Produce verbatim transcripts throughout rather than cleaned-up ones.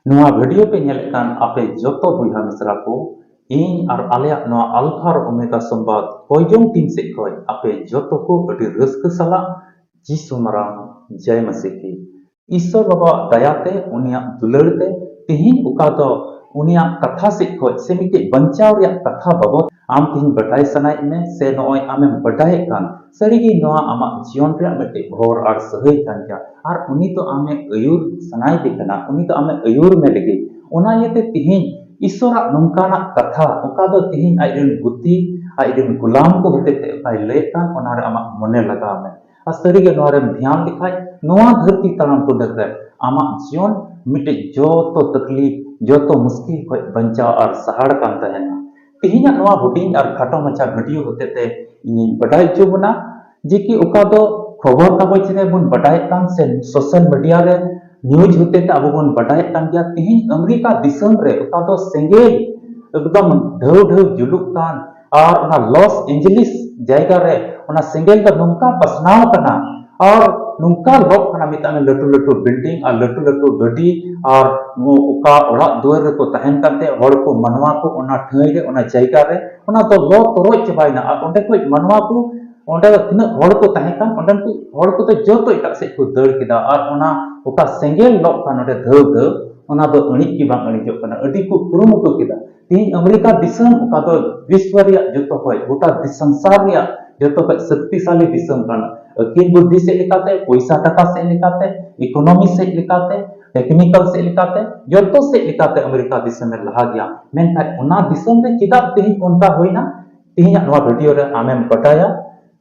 ᱱᱚᱣᱟ ᱵᱷᱤᱰᱤᱭᱳ ᱯᱮ ᱧᱮᱞᱮᱫ ᱠᱟᱱ ᱟᱯᱮ ᱡᱚᱛᱚ ᱵᱚᱭᱦᱟ ᱢᱤᱥᱨᱟ ᱠᱚ, ᱤᱧ ᱟᱨ ᱟᱞᱮᱭᱟᱜ ᱱᱚᱣᱟ ᱟᱞᱯᱷᱟ ᱟᱨ ᱳᱢᱮᱜᱟ ᱥᱚᱢᱵᱟᱫ ᱠᱚᱭᱡᱚᱝ ᱴᱤᱢ ᱥᱮᱫ ᱠᱷᱚᱱ ᱟᱯᱮ ᱡᱚᱛᱚ ᱠᱚ ᱟᱹᱰᱤ ᱨᱟᱹᱥᱠᱟᱹ ᱥᱟᱞᱟᱜ ᱡᱤᱥᱩ ᱢᱟᱨᱟᱝ ᱡᱟᱭ ᱢᱟᱥᱤ ᱠᱤ᱾ ᱤᱥᱥᱚᱨ ᱵᱟᱵᱟᱣᱟᱜ ᱫᱟᱭᱟ ᱛᱮ, ᱩᱱᱤᱭᱟᱜ ᱫᱩᱞᱟᱹᱲ ᱛᱮ ᱛᱮᱦᱮᱧ ᱚᱠᱟ ᱫᱚ ᱩᱱᱤᱭᱟᱜ ᱠᱟᱛᱷᱟ ᱥᱮᱫ ᱠᱷᱚᱱ ᱥᱮ ᱢᱤᱫᱴᱮᱡ ᱵᱟᱧᱪᱟᱣ ᱨᱮᱭᱟᱜ ᱠᱟᱛᱷᱟ ᱵᱟᱵᱚᱫ ᱟᱢ ᱛᱮᱦᱮᱧ ᱵᱟᱰᱟᱭ ᱥᱟᱱᱟᱭᱮᱫ ᱢᱮ ᱥᱮ ᱱᱚᱜᱼᱚᱭ ᱟᱢᱮᱢ ᱵᱟᱰᱟᱭᱮᱫ ᱠᱟᱱ, ᱥᱟᱹᱨᱤᱜᱮ ᱱᱚᱣᱟ ᱟᱢᱟᱜ ᱡᱤᱭᱚᱱ ᱨᱮᱭᱟᱜ ᱢᱤᱫᱴᱮᱡ ᱵᱷᱚᱨ ᱟᱨ ᱥᱟᱹᱦᱟᱹᱭ ᱠᱟᱱ ᱜᱮᱭᱟ᱾ ᱟᱨ ᱩᱱᱤ ᱫᱚ ᱟᱢᱮ ᱟᱹᱭᱩᱨ ᱥᱟᱱᱟᱭᱮᱫᱮ ᱠᱟᱱᱟ, ᱩᱱᱤ ᱫᱚ ᱟᱢᱮ ᱟᱹᱭᱩᱨ ᱢᱮ ᱞᱟᱹᱜᱤᱫ᱾ ᱚᱱᱟ ᱤᱭᱟᱹᱛᱮ ᱛᱮᱦᱮᱧ ᱤᱥᱥᱚᱨᱟᱜ ᱱᱚᱝᱠᱟᱱᱟᱜ ᱠᱟᱛᱷᱟ, ᱚᱠᱟ ᱫᱚ ᱛᱮᱦᱮᱧ ᱟᱡᱨᱮᱱ ᱜᱩᱛᱤ, ᱟᱡᱨᱮᱱ ᱜᱩᱞᱟᱢ ᱠᱚ ᱦᱚᱛᱮᱛᱮ ᱚᱠᱟᱭ ᱞᱟᱹᱭᱮᱫ ᱠᱟᱱ, ᱚᱱᱟᱨᱮ ᱟᱢᱟᱜ ᱢᱚᱱᱮ ᱞᱟᱜᱟᱣ ᱢᱮ᱾ ᱟᱨ ᱥᱟᱹᱨᱤᱜᱮ ᱱᱚᱣᱟ ᱨᱮᱢ ᱫᱷᱮᱭᱟᱱ ᱞᱮᱠᱷᱟᱡ, ᱱᱚᱣᱟ ᱫᱷᱟᱹᱨᱛᱤ ᱛᱟᱲᱟᱢ ᱴᱩᱰᱟᱹᱜ ᱨᱮ ᱟᱢᱟᱜ ᱡᱤᱭᱚᱱ ᱢᱤᱫᱴᱮᱡ ᱡᱚᱛᱚ ᱛᱟᱠᱞᱤᱯ, ᱡᱚᱛᱚ ᱢᱩᱥᱠᱤᱞ ᱠᱷᱚᱡ ᱵᱟᱧᱪᱟᱣ ᱟᱨ ᱥᱟᱦᱟᱲ ᱠᱟᱱ ᱛᱟᱦᱮᱱᱟ᱾ ᱛᱮᱦᱮᱧᱟᱜ ᱱᱚᱣᱟ ᱦᱩᱰᱤᱧ ᱟᱨ ᱠᱷᱟᱴᱚ ᱢᱟᱪᱷᱟ ᱵᱷᱤᱰᱤᱭᱳ ᱦᱚᱛᱮᱛᱮ ᱤᱧᱤᱧ ᱵᱟᱰᱟᱭ ᱦᱚᱪᱚ ᱵᱚᱱᱟ ᱡᱮ ᱠᱤ ᱚᱠᱟ ᱫᱚ ᱠᱷᱚᱵᱚᱨ ᱠᱟᱜᱚᱡᱽ ᱨᱮ ᱵᱚᱱ ᱵᱟᱰᱟᱭᱮᱫ ᱠᱟᱱ ᱥᱮ ᱥᱳᱥᱟᱞ ᱢᱤᱰᱤᱭᱟ ᱨᱮ ᱱᱤᱭᱩᱡᱽ ᱦᱚᱛᱮᱛᱮ ᱟᱵᱚ ᱵᱚᱱ ᱵᱟᱰᱟᱭᱮᱫ ᱠᱟᱱ ᱜᱮᱭᱟ᱾ ᱛᱮᱦᱮᱧ ᱟᱢᱮᱨᱤᱠᱟ ᱫᱤᱥᱚᱢ ᱨᱮ ᱚᱠᱟ ᱫᱚ ᱥᱮᱸᱜᱮᱞ ᱮᱠᱫᱚᱢ ᱰᱷᱟᱹᱣ ᱰᱷᱟᱹᱣ ᱡᱩᱞᱩᱜ ᱠᱟᱱ ᱟᱨ ᱚᱱᱟ ᱞᱚᱥ ᱮᱧᱡᱮᱞᱤᱥ ᱡᱟᱭᱜᱟ ᱨᱮ ᱚᱱᱟ ᱥᱮᱸᱜᱮᱞ ᱫᱚ ᱱᱚᱝᱠᱟ ᱯᱟᱥᱱᱟᱣ ᱠᱟᱱᱟ ᱟᱨ ᱱᱚᱝᱠᱟ ᱞᱚᱜ ᱠᱟᱱᱟ, ᱢᱮᱛᱟᱜ ᱢᱮ ᱞᱟᱹᱴᱩ ᱞᱟᱹᱴᱩ ᱵᱤᱞᱰᱤᱝ ᱟᱨ ᱞᱟᱹᱴᱩ ᱞᱟᱹᱴᱩ ᱜᱟᱹᱰᱤ ᱟᱨ ᱚᱠᱟ ᱚᱲᱟᱜ ᱫᱩᱣᱟᱹᱨ ᱨᱮᱠᱚ ᱛᱟᱦᱮᱱ ᱠᱟᱱ ᱛᱟᱦᱮᱸᱫ ᱦᱚᱲ ᱠᱚ, ᱢᱟᱱᱣᱟ ᱠᱚ, ᱚᱱᱟ ᱴᱷᱟᱹᱭ ᱨᱮ, ᱚᱱᱟ ᱡᱟᱭᱜᱟ ᱨᱮ, ᱚᱱᱟ ᱫᱚ ᱞᱚ ᱛᱚᱨᱚᱡ ᱪᱟᱵᱟᱭᱮᱱᱟ᱾ ᱟᱨ ᱚᱸᱰᱮ ᱠᱷᱚᱡ ᱢᱟᱱᱣᱟ ᱠᱚ, ᱚᱸᱰᱮ ᱫᱚ ᱛᱤᱱᱟᱹᱜ ᱦᱚᱲ ᱠᱚ ᱛᱟᱦᱮᱸ ᱠᱟᱱ, ᱚᱸᱰᱮᱱ ᱠᱚ ᱦᱚᱲ ᱠᱚᱫᱚ ᱡᱚᱛᱚ ᱮᱴᱟᱜ ᱥᱮᱫ ᱠᱚ ᱫᱟᱹᱲ ᱠᱮᱫᱟ᱾ ᱟᱨ ᱚᱱᱟ ᱚᱠᱟ ᱥᱮᱸᱜᱮᱞ ᱞᱚᱜ ᱠᱟᱱ ᱚᱸᱰᱮ ᱫᱷᱟᱹᱣ ᱫᱷᱟᱹᱣ, ᱚᱱᱟ ᱫᱚ ᱟᱹᱬᱤᱡ ᱜᱮ ᱵᱟᱝ ᱟᱹᱬᱤᱡᱚᱜ ᱠᱟᱱᱟ᱾ ᱟᱹᱰᱤ ᱠᱚ ᱠᱩᱨᱩᱢᱩᱴᱩ ᱠᱮᱫᱟ᱾ ᱛᱮᱦᱮᱧ ᱟᱢᱮᱨᱤᱠᱟ ᱫᱤᱥᱚᱢ, ᱚᱠᱟ ᱫᱚ ᱵᱤᱥᱣᱚ ᱨᱮᱭᱟᱜ ᱡᱚᱛᱚ ᱠᱷᱚᱡ, ᱜᱚᱴᱟ ᱫᱤᱥ-, ᱥᱚᱝᱥᱟᱨ ᱨᱮᱭᱟᱜ ᱡᱚᱛᱚ ᱠᱷᱚᱡ ᱥᱚᱠᱛᱤᱥᱟᱞᱤ ᱫᱤᱥᱚᱢ ᱠᱟᱱᱟ, ᱟᱹᱠᱤᱞ ᱵᱩᱫᱽᱫᱷᱤ ᱥᱮᱫ ᱞᱮᱠᱟᱛᱮ, ᱯᱚᱭᱥᱟ ᱴᱟᱠᱟ ᱥᱮᱫ ᱞᱮᱠᱟᱛᱮ, ᱤᱠᱳᱱᱚᱢᱤ ᱥᱮᱫ ᱞᱮᱠᱟᱛᱮ, ᱴᱮᱠᱱᱤᱠᱟᱞ ᱥᱮᱫ ᱞᱮᱠᱟᱛᱮ, ᱡᱚᱛᱚ ᱥᱮᱫ ᱞᱮᱠᱟᱛᱮ ᱟᱢᱮᱨᱤᱠᱟ ᱫᱤᱥᱚᱢᱮ ᱞᱟᱦᱟ ᱜᱮᱭᱟ᱾ ᱢᱮᱱᱠᱷᱟᱱ ᱚᱱᱟ ᱫᱤᱥᱚᱢ ᱨᱮ ᱪᱮᱫᱟᱜ ᱛᱮᱦᱮᱧ ᱚᱱᱠᱟ ᱦᱩᱭᱱᱟ? ᱛᱮᱦᱮᱧᱟᱜ ᱱᱚᱣᱟ ᱵᱷᱤᱰᱤᱭᱳ ᱨᱮ ᱟᱢᱮᱢ ᱵᱟᱰᱟᱭᱟ᱾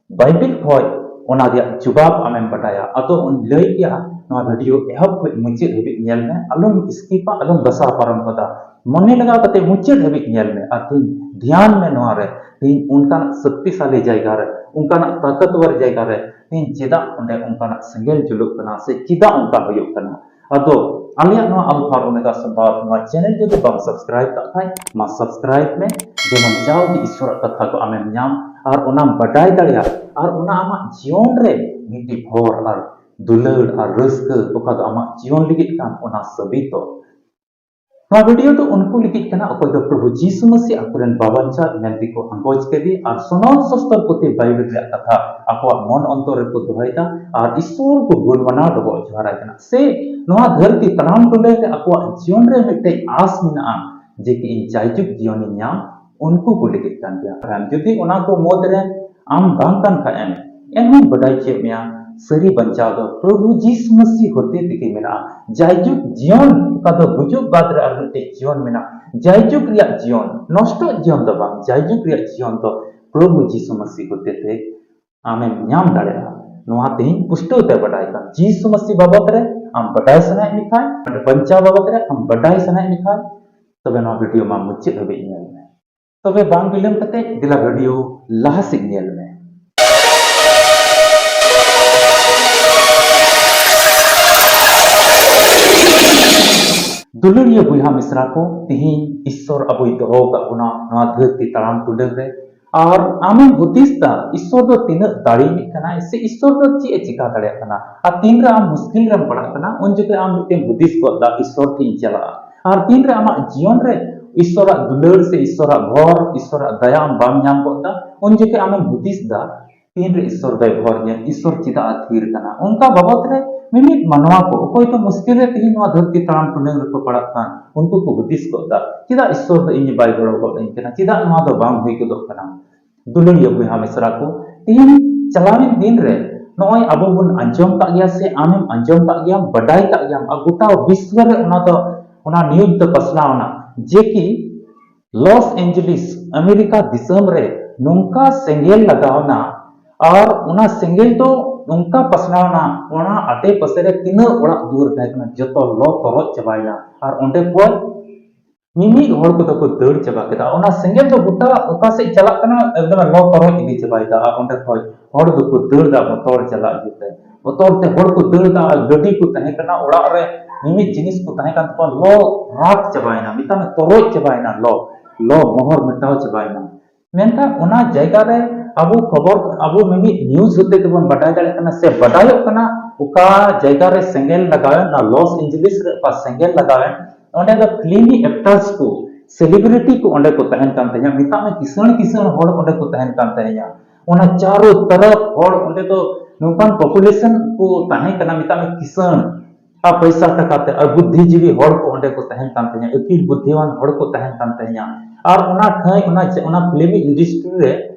ᱵᱟᱭᱵᱮᱞ ᱠᱷᱚᱡ ᱚᱱᱟ ᱨᱮᱭᱟᱜ ᱡᱩᱵᱟᱵ ᱟᱢᱮᱢ ᱵᱟᱰᱟᱭᱟ᱾ ᱟᱫᱚ ᱚᱱ ᱞᱟᱹᱭ ᱜᱮᱭᱟ, ᱱᱚᱣᱟ ᱵᱷᱤᱰᱤᱭᱳ ᱮᱦᱚᱵ ᱠᱷᱚᱡ ᱢᱩᱪᱟᱹᱫ ᱦᱟᱹᱵᱤᱡ ᱧᱮᱞ ᱢᱮ, ᱟᱞᱚᱢ ᱥᱠᱤᱯᱟ, ᱟᱞᱚᱢ ᱫᱟᱥᱟ ᱯᱟᱨᱚᱢ ᱜᱚᱫᱟ᱾ ᱢᱚᱱᱮ ᱞᱟᱜᱟᱣ ᱠᱟᱛᱮ ᱢᱩᱪᱟᱹᱫ ᱦᱟᱹᱵᱤᱡ ᱧᱮᱞ ᱢᱮ᱾ ᱟᱨ ᱛᱮᱦᱮᱧ ᱫᱷᱮᱭᱟᱱ ᱢᱮ ᱱᱚᱣᱟ ᱨᱮ, ᱛᱮᱦᱮᱧ ᱚᱱᱠᱟᱱᱟᱜ ᱥᱚᱠᱛᱤᱥᱟᱞᱤ ᱡᱟᱭᱜᱟ ᱨᱮ, ᱚᱱᱠᱟᱱᱟᱜ ᱛᱟᱠᱚᱛᱣᱚᱨ ᱡᱟᱭᱜᱟ ᱨᱮ ᱛᱮᱦᱮᱧ ᱪᱮᱫᱟᱜ ᱚᱸᱰᱮ ᱚᱱᱠᱟᱱᱟᱜ ᱥᱮᱸᱜᱮᱞ ᱡᱩᱞᱩᱜ ᱠᱟᱱᱟ ᱥᱮ ᱪᱮᱫᱟᱜ ᱚᱱᱠᱟ ᱦᱩᱭᱩᱜ ᱠᱟᱱᱟ? ᱟᱫᱚ ᱟᱞᱮᱭᱟᱜ ᱱᱚᱣᱟ ᱟᱞᱯᱷᱟ ᱟᱨ ᱳᱢᱮᱜᱟ ᱥᱚᱢᱵᱟᱫ ᱱᱚᱣᱟ ᱪᱮᱱᱮᱞ ᱡᱩᱫᱤ ᱵᱟᱢ ᱥᱟᱵᱥᱠᱨᱟᱭᱤᱵ ᱠᱟᱜ ᱠᱷᱟᱡ, ᱢᱟ ᱥᱟᱵᱥᱠᱨᱟᱭᱤᱵ ᱢᱮ, ᱡᱮᱢᱚᱱ ᱡᱟᱣᱜᱮ ᱤᱥᱥᱚᱨᱟᱜ ᱠᱟᱛᱷᱟ ᱠᱚ ᱟᱢᱮᱢ ᱧᱟᱢ ᱟᱨ ᱚᱱᱟᱢ ᱵᱟᱰᱟᱭ ᱫᱟᱲᱮᱭᱟᱜ ᱟᱨ ᱚᱱᱟ ᱟᱢᱟᱜ ᱡᱤᱭᱚᱱ ᱨᱮ ᱢᱤᱫᱴᱤᱡ ᱦᱚᱨ ᱟᱨ ᱫᱩᱞᱟᱹᱲ ᱟᱨ ᱨᱟᱹᱥᱠᱟᱹ ᱚᱠᱟ ᱫᱚ ᱟᱢᱟᱜ ᱡᱤᱭᱚᱱ ᱞᱟᱹᱜᱤᱫ ᱠᱟᱱ, ᱚᱱᱟ ᱥᱟᱹᱵᱤᱛᱚᱜ᱾ ᱱᱚᱣᱟ ᱵᱷᱤᱰᱤᱭᱳ ᱫᱚ ᱩᱱᱠᱩ ᱞᱟᱹᱜᱤᱫ ᱠᱟᱱᱟ, ᱚᱠᱚᱭ ᱫᱚ ᱯᱨᱚᱵᱷᱩ ᱡᱤᱥᱩ ᱢᱟᱹᱥᱤ ᱟᱠᱚᱨᱮᱱ ᱵᱟᱵᱟᱧᱪᱟᱣ ᱢᱮᱱᱛᱮ ᱠᱚ ᱟᱸᱜᱚᱪ ᱠᱮᱫᱮ ᱟᱨ ᱥᱚᱱᱚᱛ ᱥᱚᱥᱛᱚᱨ ᱯᱩᱛᱷᱤ ᱵᱟᱭᱵᱮᱞ ᱨᱮᱭᱟᱜ ᱠᱟᱛᱷᱟ ᱟᱠᱚᱣᱟᱜ ᱢᱚᱱ ᱚᱱᱛᱚᱨ ᱨᱮᱠᱚ ᱫᱚᱦᱚᱭᱮᱫᱟ ᱟᱨ ᱤᱥᱥᱚᱨ ᱠᱚ ᱜᱩᱱ ᱢᱟᱱᱟᱣ ᱰᱚᱵᱚᱜ ᱡᱚᱦᱟᱨᱟᱭ ᱠᱟᱱᱟ, ᱥᱮ ᱱᱚᱣᱟ ᱫᱷᱟᱹᱨᱛᱤ ᱛᱟᱲᱟᱢ ᱴᱩᱰᱟᱹᱝ ᱨᱮ ᱟᱠᱚᱣᱟᱜ ᱡᱤᱭᱚᱱ ᱨᱮ ᱢᱤᱫᱴᱮᱡ ᱟᱸᱥ ᱢᱮᱱᱟᱜᱼᱟ ᱡᱮ ᱠᱤ ᱤᱧ ᱡᱟᱭᱡᱩᱜᱽ ᱡᱤᱭᱚᱱᱤᱧ ᱧᱟᱢ, ᱩᱱᱠᱩ ᱠᱚ ᱞᱟᱹᱜᱤᱫ ᱠᱟᱱ ᱜᱮᱭᱟ᱾ ᱟᱨ ᱡᱩᱫᱤ ᱚᱱᱟ ᱠᱚ ᱢᱩᱫᱽ ᱨᱮ ᱟᱢ ᱵᱟᱝ ᱠᱟᱱ ᱠᱷᱟᱡ ᱮᱢ, ᱮᱱᱦᱚᱸ ᱵᱟᱰᱟᱭ ᱦᱚᱪᱚᱭᱮᱫ ᱢᱮᱭᱟ, ᱥᱟᱹᱨᱤ ᱵᱟᱧᱪᱟᱣ ᱫᱚ ᱯᱨᱚᱵᱷᱩ ᱡᱤᱥᱩ ᱢᱟᱹᱥᱤ ᱦᱚᱛᱮ ᱛᱮᱜᱮ ᱢᱮᱱᱟᱜᱼᱟ᱾ ᱡᱟᱭᱡᱩᱜᱽ ᱡᱤᱭᱚᱱ, ᱚᱠᱟ ᱫᱚ ᱜᱩᱡᱩᱜ ᱵᱟᱫ ᱨᱮ ᱟᱨ ᱢᱤᱫᱴᱮᱡ ᱡᱤᱭᱚᱱ ᱢᱮᱱᱟᱜᱼᱟ᱾ ᱡᱟᱭᱡᱩᱜᱽ ᱨᱮᱭᱟᱜ ᱡᱤᱭᱚᱱ, ᱱᱚᱥᱴᱚᱜ ᱡᱤᱭᱚᱱ ᱫᱚ ᱵᱟᱝ, ᱡᱟᱭᱡᱩᱜᱽ ᱨᱮᱭᱟᱜ ᱡᱤᱭᱚᱱ ᱫᱚ ᱯᱨᱚᱵᱷᱩ ᱡᱤᱥᱩ ᱢᱟᱹᱥᱤ ᱦᱚᱛᱮ ᱛᱮ ᱟᱢᱮᱢ ᱧᱟᱢ ᱫᱟᱲᱮᱭᱟᱜᱼᱟ᱾ ᱱᱚᱣᱟ ᱛᱮᱦᱮᱧ ᱯᱩᱥᱴᱟᱹᱣ ᱛᱮ ᱵᱟᱰᱟᱭ ᱠᱟᱱ ᱡᱤᱥᱩ ᱢᱟᱹᱥᱤ ᱵᱟᱵᱚᱫ ᱨᱮ ᱟᱢ ᱵᱟᱰᱟᱭ ᱥᱟᱱᱟᱭᱮᱫ ᱢᱮ ᱠᱷᱟᱱ, ᱵᱟᱧᱪᱟᱣ ᱵᱟᱵᱚᱫ ᱨᱮ ᱟᱢ ᱵᱟᱰᱟᱭ ᱥᱟᱱᱟᱭᱮᱫ ᱢᱮ ᱠᱷᱟᱱ, ᱛᱚᱵᱮ ᱱᱚᱣᱟ ᱵᱷᱤᱰᱤᱭᱳ ᱢᱟ ᱢᱩᱪᱟᱹᱫ ᱦᱟᱹᱵᱤᱡ ᱧᱮᱞ ᱢᱮ᱾ ᱛᱚᱵᱮ ᱵᱟᱝ ᱵᱤᱞᱚᱢ ᱠᱟᱛᱮ ᱫᱮᱞᱟ ᱵᱷᱤᱰᱤᱭᱳ ᱞᱟᱦᱟ ᱥᱮᱫ ᱧᱮᱞ ᱢᱮ᱾ ᱫᱩᱞᱟᱹᱲᱤᱭᱟᱹ ᱵᱚᱭᱦᱟ ᱢᱤᱥᱨᱟ ᱠᱚ, ᱛᱤᱦᱤᱧ ᱤᱥᱥᱚᱨ ᱟᱵᱚᱭ ᱫᱚᱦᱚ ᱟᱠᱟᱫ ᱵᱚᱱᱟ ᱱᱚᱣᱟ ᱫᱷᱟᱹᱨᱛᱤ ᱛᱟᱲᱟᱢ ᱴᱩᱰᱟᱹᱝ ᱨᱮ, ᱟᱨ ᱟᱢᱮᱢ ᱦᱩᱫᱤᱥ ᱫᱟ ᱤᱥᱥᱚᱨ ᱫᱚ ᱛᱤᱱᱟᱹᱜ ᱫᱟᱲᱮᱭᱟᱱᱤᱡ ᱠᱟᱱᱟᱭ ᱥᱮ ᱤᱥᱥᱚᱨ ᱫᱚ ᱪᱮᱫ ᱮ ᱪᱤᱠᱟ ᱫᱟᱲᱮᱭᱟᱜ ᱠᱟᱱᱟ? ᱟᱨ ᱛᱤᱱᱨᱮ ᱟᱢ ᱢᱩᱥᱠᱤᱞ ᱨᱮᱢ ᱯᱟᱲᱟᱜ ᱠᱟᱱᱟ, ᱩᱱ ᱡᱚᱠᱷᱮᱡ ᱟᱢ ᱢᱤᱫᱴᱮᱱ ᱦᱩᱫᱤᱥ ᱜᱚᱫ ᱫᱟ ᱤᱥᱥᱚᱨ ᱴᱷᱮᱱ ᱤᱧ ᱪᱟᱞᱟᱜᱼᱟ᱾ ᱟᱨ ᱛᱤᱱᱨᱮ ᱟᱢᱟᱜ ᱡᱤᱭᱚᱱ ᱨᱮ ᱤᱥᱥᱚᱨᱟᱜ ᱫᱩᱞᱟᱹᱲ ᱥᱮ ᱤᱥᱥᱚᱨᱟᱜ ᱵᱷᱚᱨ, ᱤᱥᱥᱚᱨᱟᱜ ᱫᱟᱭᱟ ᱟᱢ ᱵᱟᱢ ᱧᱟᱢ ᱜᱚᱫ ᱫᱟ, ᱩᱱ ᱡᱚᱠᱷᱮᱡ ᱟᱢᱮᱢ ᱦᱩᱫᱤᱥ ᱫᱟ, ᱛᱤᱱᱨᱮ ᱤᱥᱥᱚᱨ ᱫᱚᱭ ᱵᱷᱚᱨ ᱧᱮᱞ, ᱤᱥᱥᱚᱨ ᱪᱮᱫᱟᱜ ᱮ ᱛᱷᱤᱨ ᱠᱟᱱᱟ? ᱚᱱᱠᱟ ᱵᱟᱵᱚᱫ ᱨᱮ ᱢᱤᱢᱤᱫ ᱢᱟᱱᱣᱟ ᱠᱚ, ᱚᱠᱚᱭ ᱫᱚ ᱢᱩᱥᱠᱤᱞ ᱨᱮ ᱛᱤᱦᱤᱧ ᱱᱚᱣᱟ ᱫᱷᱟᱹᱨᱛᱤ ᱛᱟᱲᱟᱢ ᱴᱩᱰᱟᱹᱝ ᱨᱮᱠᱚ ᱯᱟᱲᱟᱜ ᱠᱟᱱ, ᱩᱱᱠᱩ ᱠᱚ ᱦᱩᱫᱤᱥ ᱜᱚᱫ ᱫᱟ, ᱪᱮᱫᱟᱜ ᱤᱥᱥᱚᱨ ᱫᱚ ᱤᱧ ᱵᱟᱭ ᱜᱚᱲᱚ ᱜᱚᱫ ᱟᱹᱧ ᱠᱟᱱᱟ? ᱪᱮᱫᱟᱜ ᱱᱚᱣᱟ ᱫᱚ ᱵᱟᱝ ᱦᱩᱭ ᱜᱚᱫᱚᱜ ᱠᱟᱱᱟ? ᱫᱩᱞᱟᱹᱲᱤᱭᱟᱹ ᱵᱚᱭᱦᱟ ᱢᱤᱥᱨᱟ ᱠᱚ, ᱛᱤᱦᱤᱧ ᱪᱟᱞᱟᱣᱮᱱ ᱫᱤᱱ ᱨᱮ ᱱᱚᱜᱼᱚᱭ ᱟᱵᱚ ᱵᱚᱱ ᱟᱸᱡᱚᱢ ᱠᱟᱜ ᱜᱮᱭᱟ ᱥᱮ ᱟᱢᱮᱢ ᱟᱸᱡᱚᱢ ᱠᱟᱜ ᱜᱮᱭᱟᱢ, ᱵᱟᱰᱟᱭ ᱠᱟᱜ ᱜᱮᱭᱟᱢ, ᱟᱨ ᱜᱚᱴᱟ ᱵᱤᱥᱥᱚ ᱨᱮ ᱚᱱᱟ ᱫᱚ, ᱚᱱᱟ ᱱᱤᱭᱩᱡᱽ ᱫᱚ ᱯᱟᱥᱱᱟᱣ ᱮᱱᱟ ᱡᱮ ᱠᱤ ᱞᱚᱥ ᱮᱧᱡᱮᱞᱤᱥ, ᱟᱢᱮᱨᱤᱠᱟ ᱫᱤᱥᱚᱢ ᱨᱮ ᱱᱚᱝᱠᱟ ᱥᱮᱸᱜᱮᱞ ᱞᱟᱜᱟᱣ ᱮᱱᱟ, ᱟᱨ ᱚᱱᱟ ᱥᱮᱸᱜᱮᱞ ᱫᱚ ᱱᱚᱝᱠᱟ ᱯᱟᱥᱱᱟᱣ ᱮᱱᱟ, ᱚᱱᱟ ᱟᱰᱮ ᱯᱟᱥᱮ ᱨᱮ ᱛᱤᱱᱟᱹᱜ ᱚᱲᱟᱜ ᱫᱩᱣᱟᱹᱨ ᱛᱟᱦᱮᱸ ᱠᱟᱱᱟ, ᱡᱚᱛᱚ ᱞᱚ ᱛᱚᱨᱚᱡ ᱪᱟᱵᱟᱭᱮᱱᱟ᱾ ᱟᱨ ᱚᱸᱰᱮ ᱠᱷᱚᱡ ᱢᱤᱢᱤᱫ ᱦᱚᱲ ᱠᱚᱫᱚ ᱠᱚ ᱫᱟᱹᱲ ᱪᱟᱵᱟ ᱠᱮᱫᱟ᱾ ᱚᱱᱟ ᱥᱮᱸᱜᱮᱞ ᱫᱚ ᱜᱚᱴᱟ ᱚᱠᱟ ᱥᱮᱫ ᱪᱟᱞᱟᱜ ᱠᱟᱱᱟ, ᱮᱠᱫᱚᱢ ᱞᱚ ᱛᱚᱨᱚᱡ ᱤᱫᱤ ᱪᱟᱵᱟᱭᱮᱫᱟ᱾ ᱟᱨ ᱚᱸᱰᱮ ᱠᱷᱚᱡ ᱦᱚᱲ ᱫᱚᱠᱚ ᱫᱟᱹᱲ ᱫᱟ ᱵᱚᱛᱚᱨ ᱪᱟᱞᱟᱜ ᱤᱭᱟᱹᱛᱮ᱾ ᱵᱚᱛᱚᱨ ᱛᱮ ᱦᱚᱲ ᱠᱚ ᱫᱟᱹᱲ ᱫᱟ, ᱟᱨ ᱜᱟᱹᱰᱤ ᱠᱚ ᱛᱟᱦᱮᱸ ᱠᱟᱱᱟ, ᱚᱲᱟᱜ ᱨᱮ ᱢᱤᱢᱤᱫ ᱡᱤᱱᱤᱥ ᱠᱚ ᱛᱟᱦᱮᱸ ᱠᱟᱱ ᱛᱟᱠᱚᱣᱟ, ᱞᱚ ᱨᱟᱯ ᱪᱟᱵᱟᱭᱮᱱᱟ, ᱢᱮᱛᱟᱜ ᱢᱮ ᱛᱚᱨᱚᱡ ᱪᱟᱵᱟᱭᱮᱱᱟ, ᱞᱚ, ᱞᱚ ᱢᱚᱦᱚᱨ ᱢᱮᱴᱟᱣ ᱪᱟᱵᱟᱭᱮᱱᱟ᱾ ᱢᱮᱱᱠᱷᱟᱱ ᱚᱱᱟ ᱡᱟᱭᱜᱟ ᱨᱮ ᱟᱵᱚ ᱠᱷᱚᱵᱚᱨ, ᱟᱵᱚ ᱢᱤᱢᱤᱫ ᱱᱤᱭᱩᱡᱽ ᱦᱚᱛᱮ ᱛᱮᱵᱚᱱ ᱵᱟᱰᱟᱭ ᱫᱟᱲᱮᱭᱟᱜ ᱠᱟᱱᱟ ᱥᱮ ᱵᱟᱰᱟᱭᱚᱜ ᱠᱟᱱᱟ, ᱚᱠᱟ ᱡᱟᱭᱜᱟ ᱨᱮ ᱥᱮᱸᱜᱮᱞ ᱞᱟᱜᱟᱣᱮᱱ, ᱚᱱᱟ ᱞᱚᱥ ᱮᱧᱡᱮᱞᱤᱥ ᱨᱮ ᱚᱠᱟ ᱥᱮᱸᱜᱮᱞ ᱞᱟᱜᱟᱣᱮᱱ, ᱚᱸᱰᱮ ᱫᱚ ᱯᱷᱤᱞᱢᱤ ᱮᱠᱴᱟᱨᱥ ᱠᱚ, ᱥᱮᱞᱤᱵᱨᱤᱴᱤ ᱠᱚ ᱚᱸᱰᱮ ᱠᱚ ᱛᱟᱦᱮᱱ ᱠᱟᱱ ᱛᱟᱦᱮᱸᱱᱟ᱾ ᱢᱮᱛᱟᱜ ᱢᱮ ᱠᱤᱥᱟᱹᱬ ᱠᱤᱥᱟᱹᱬ ᱦᱚᱲ ᱚᱸᱰᱮ ᱠᱚ ᱛᱟᱦᱮᱱ ᱠᱟᱱ ᱛᱟᱦᱮᱸᱱᱟ᱾ ᱚᱱᱟ ᱪᱟᱨᱚ ᱛᱚᱨᱚᱯ ᱦᱚᱲ ᱚᱸᱰᱮ ᱫᱚ ᱱᱚᱝᱠᱟᱱ ᱯᱚᱯᱩᱞᱮᱥᱚᱱ ᱠᱚ ᱛᱟᱦᱮᱸ ᱠᱟᱱᱟ, ᱢᱮᱛᱟᱜ ᱢᱮ ᱠᱤᱥᱟᱹᱬ ᱟᱨ ᱯᱚᱭᱥᱟ ᱴᱟᱠᱟ ᱛᱮ ᱟᱨ ᱵᱩᱫᱽᱫᱷᱤᱡᱤᱵᱤ ᱦᱚᱲ ᱠᱚ ᱚᱸᱰᱮ ᱠᱚ ᱛᱟᱦᱮᱱ ᱠᱟᱱ ᱛᱟᱦᱮᱸᱱᱟ, ᱟᱹᱠᱤᱞ ᱵᱩᱫᱽᱫᱷᱤᱣᱟᱱ ᱦᱚᱲ ᱠᱚ ᱛᱟᱦᱮᱱ ᱠᱟᱱ ᱛᱟᱦᱮᱸᱱᱟ᱾ ᱟᱨ ᱚᱱᱟ ᱴᱷᱟᱹᱭ, ᱚᱱᱟ ᱚᱱᱟ ᱯᱷᱤᱞᱢᱤ ᱤᱱᱰᱟᱥᱴᱨᱤ ᱨᱮ,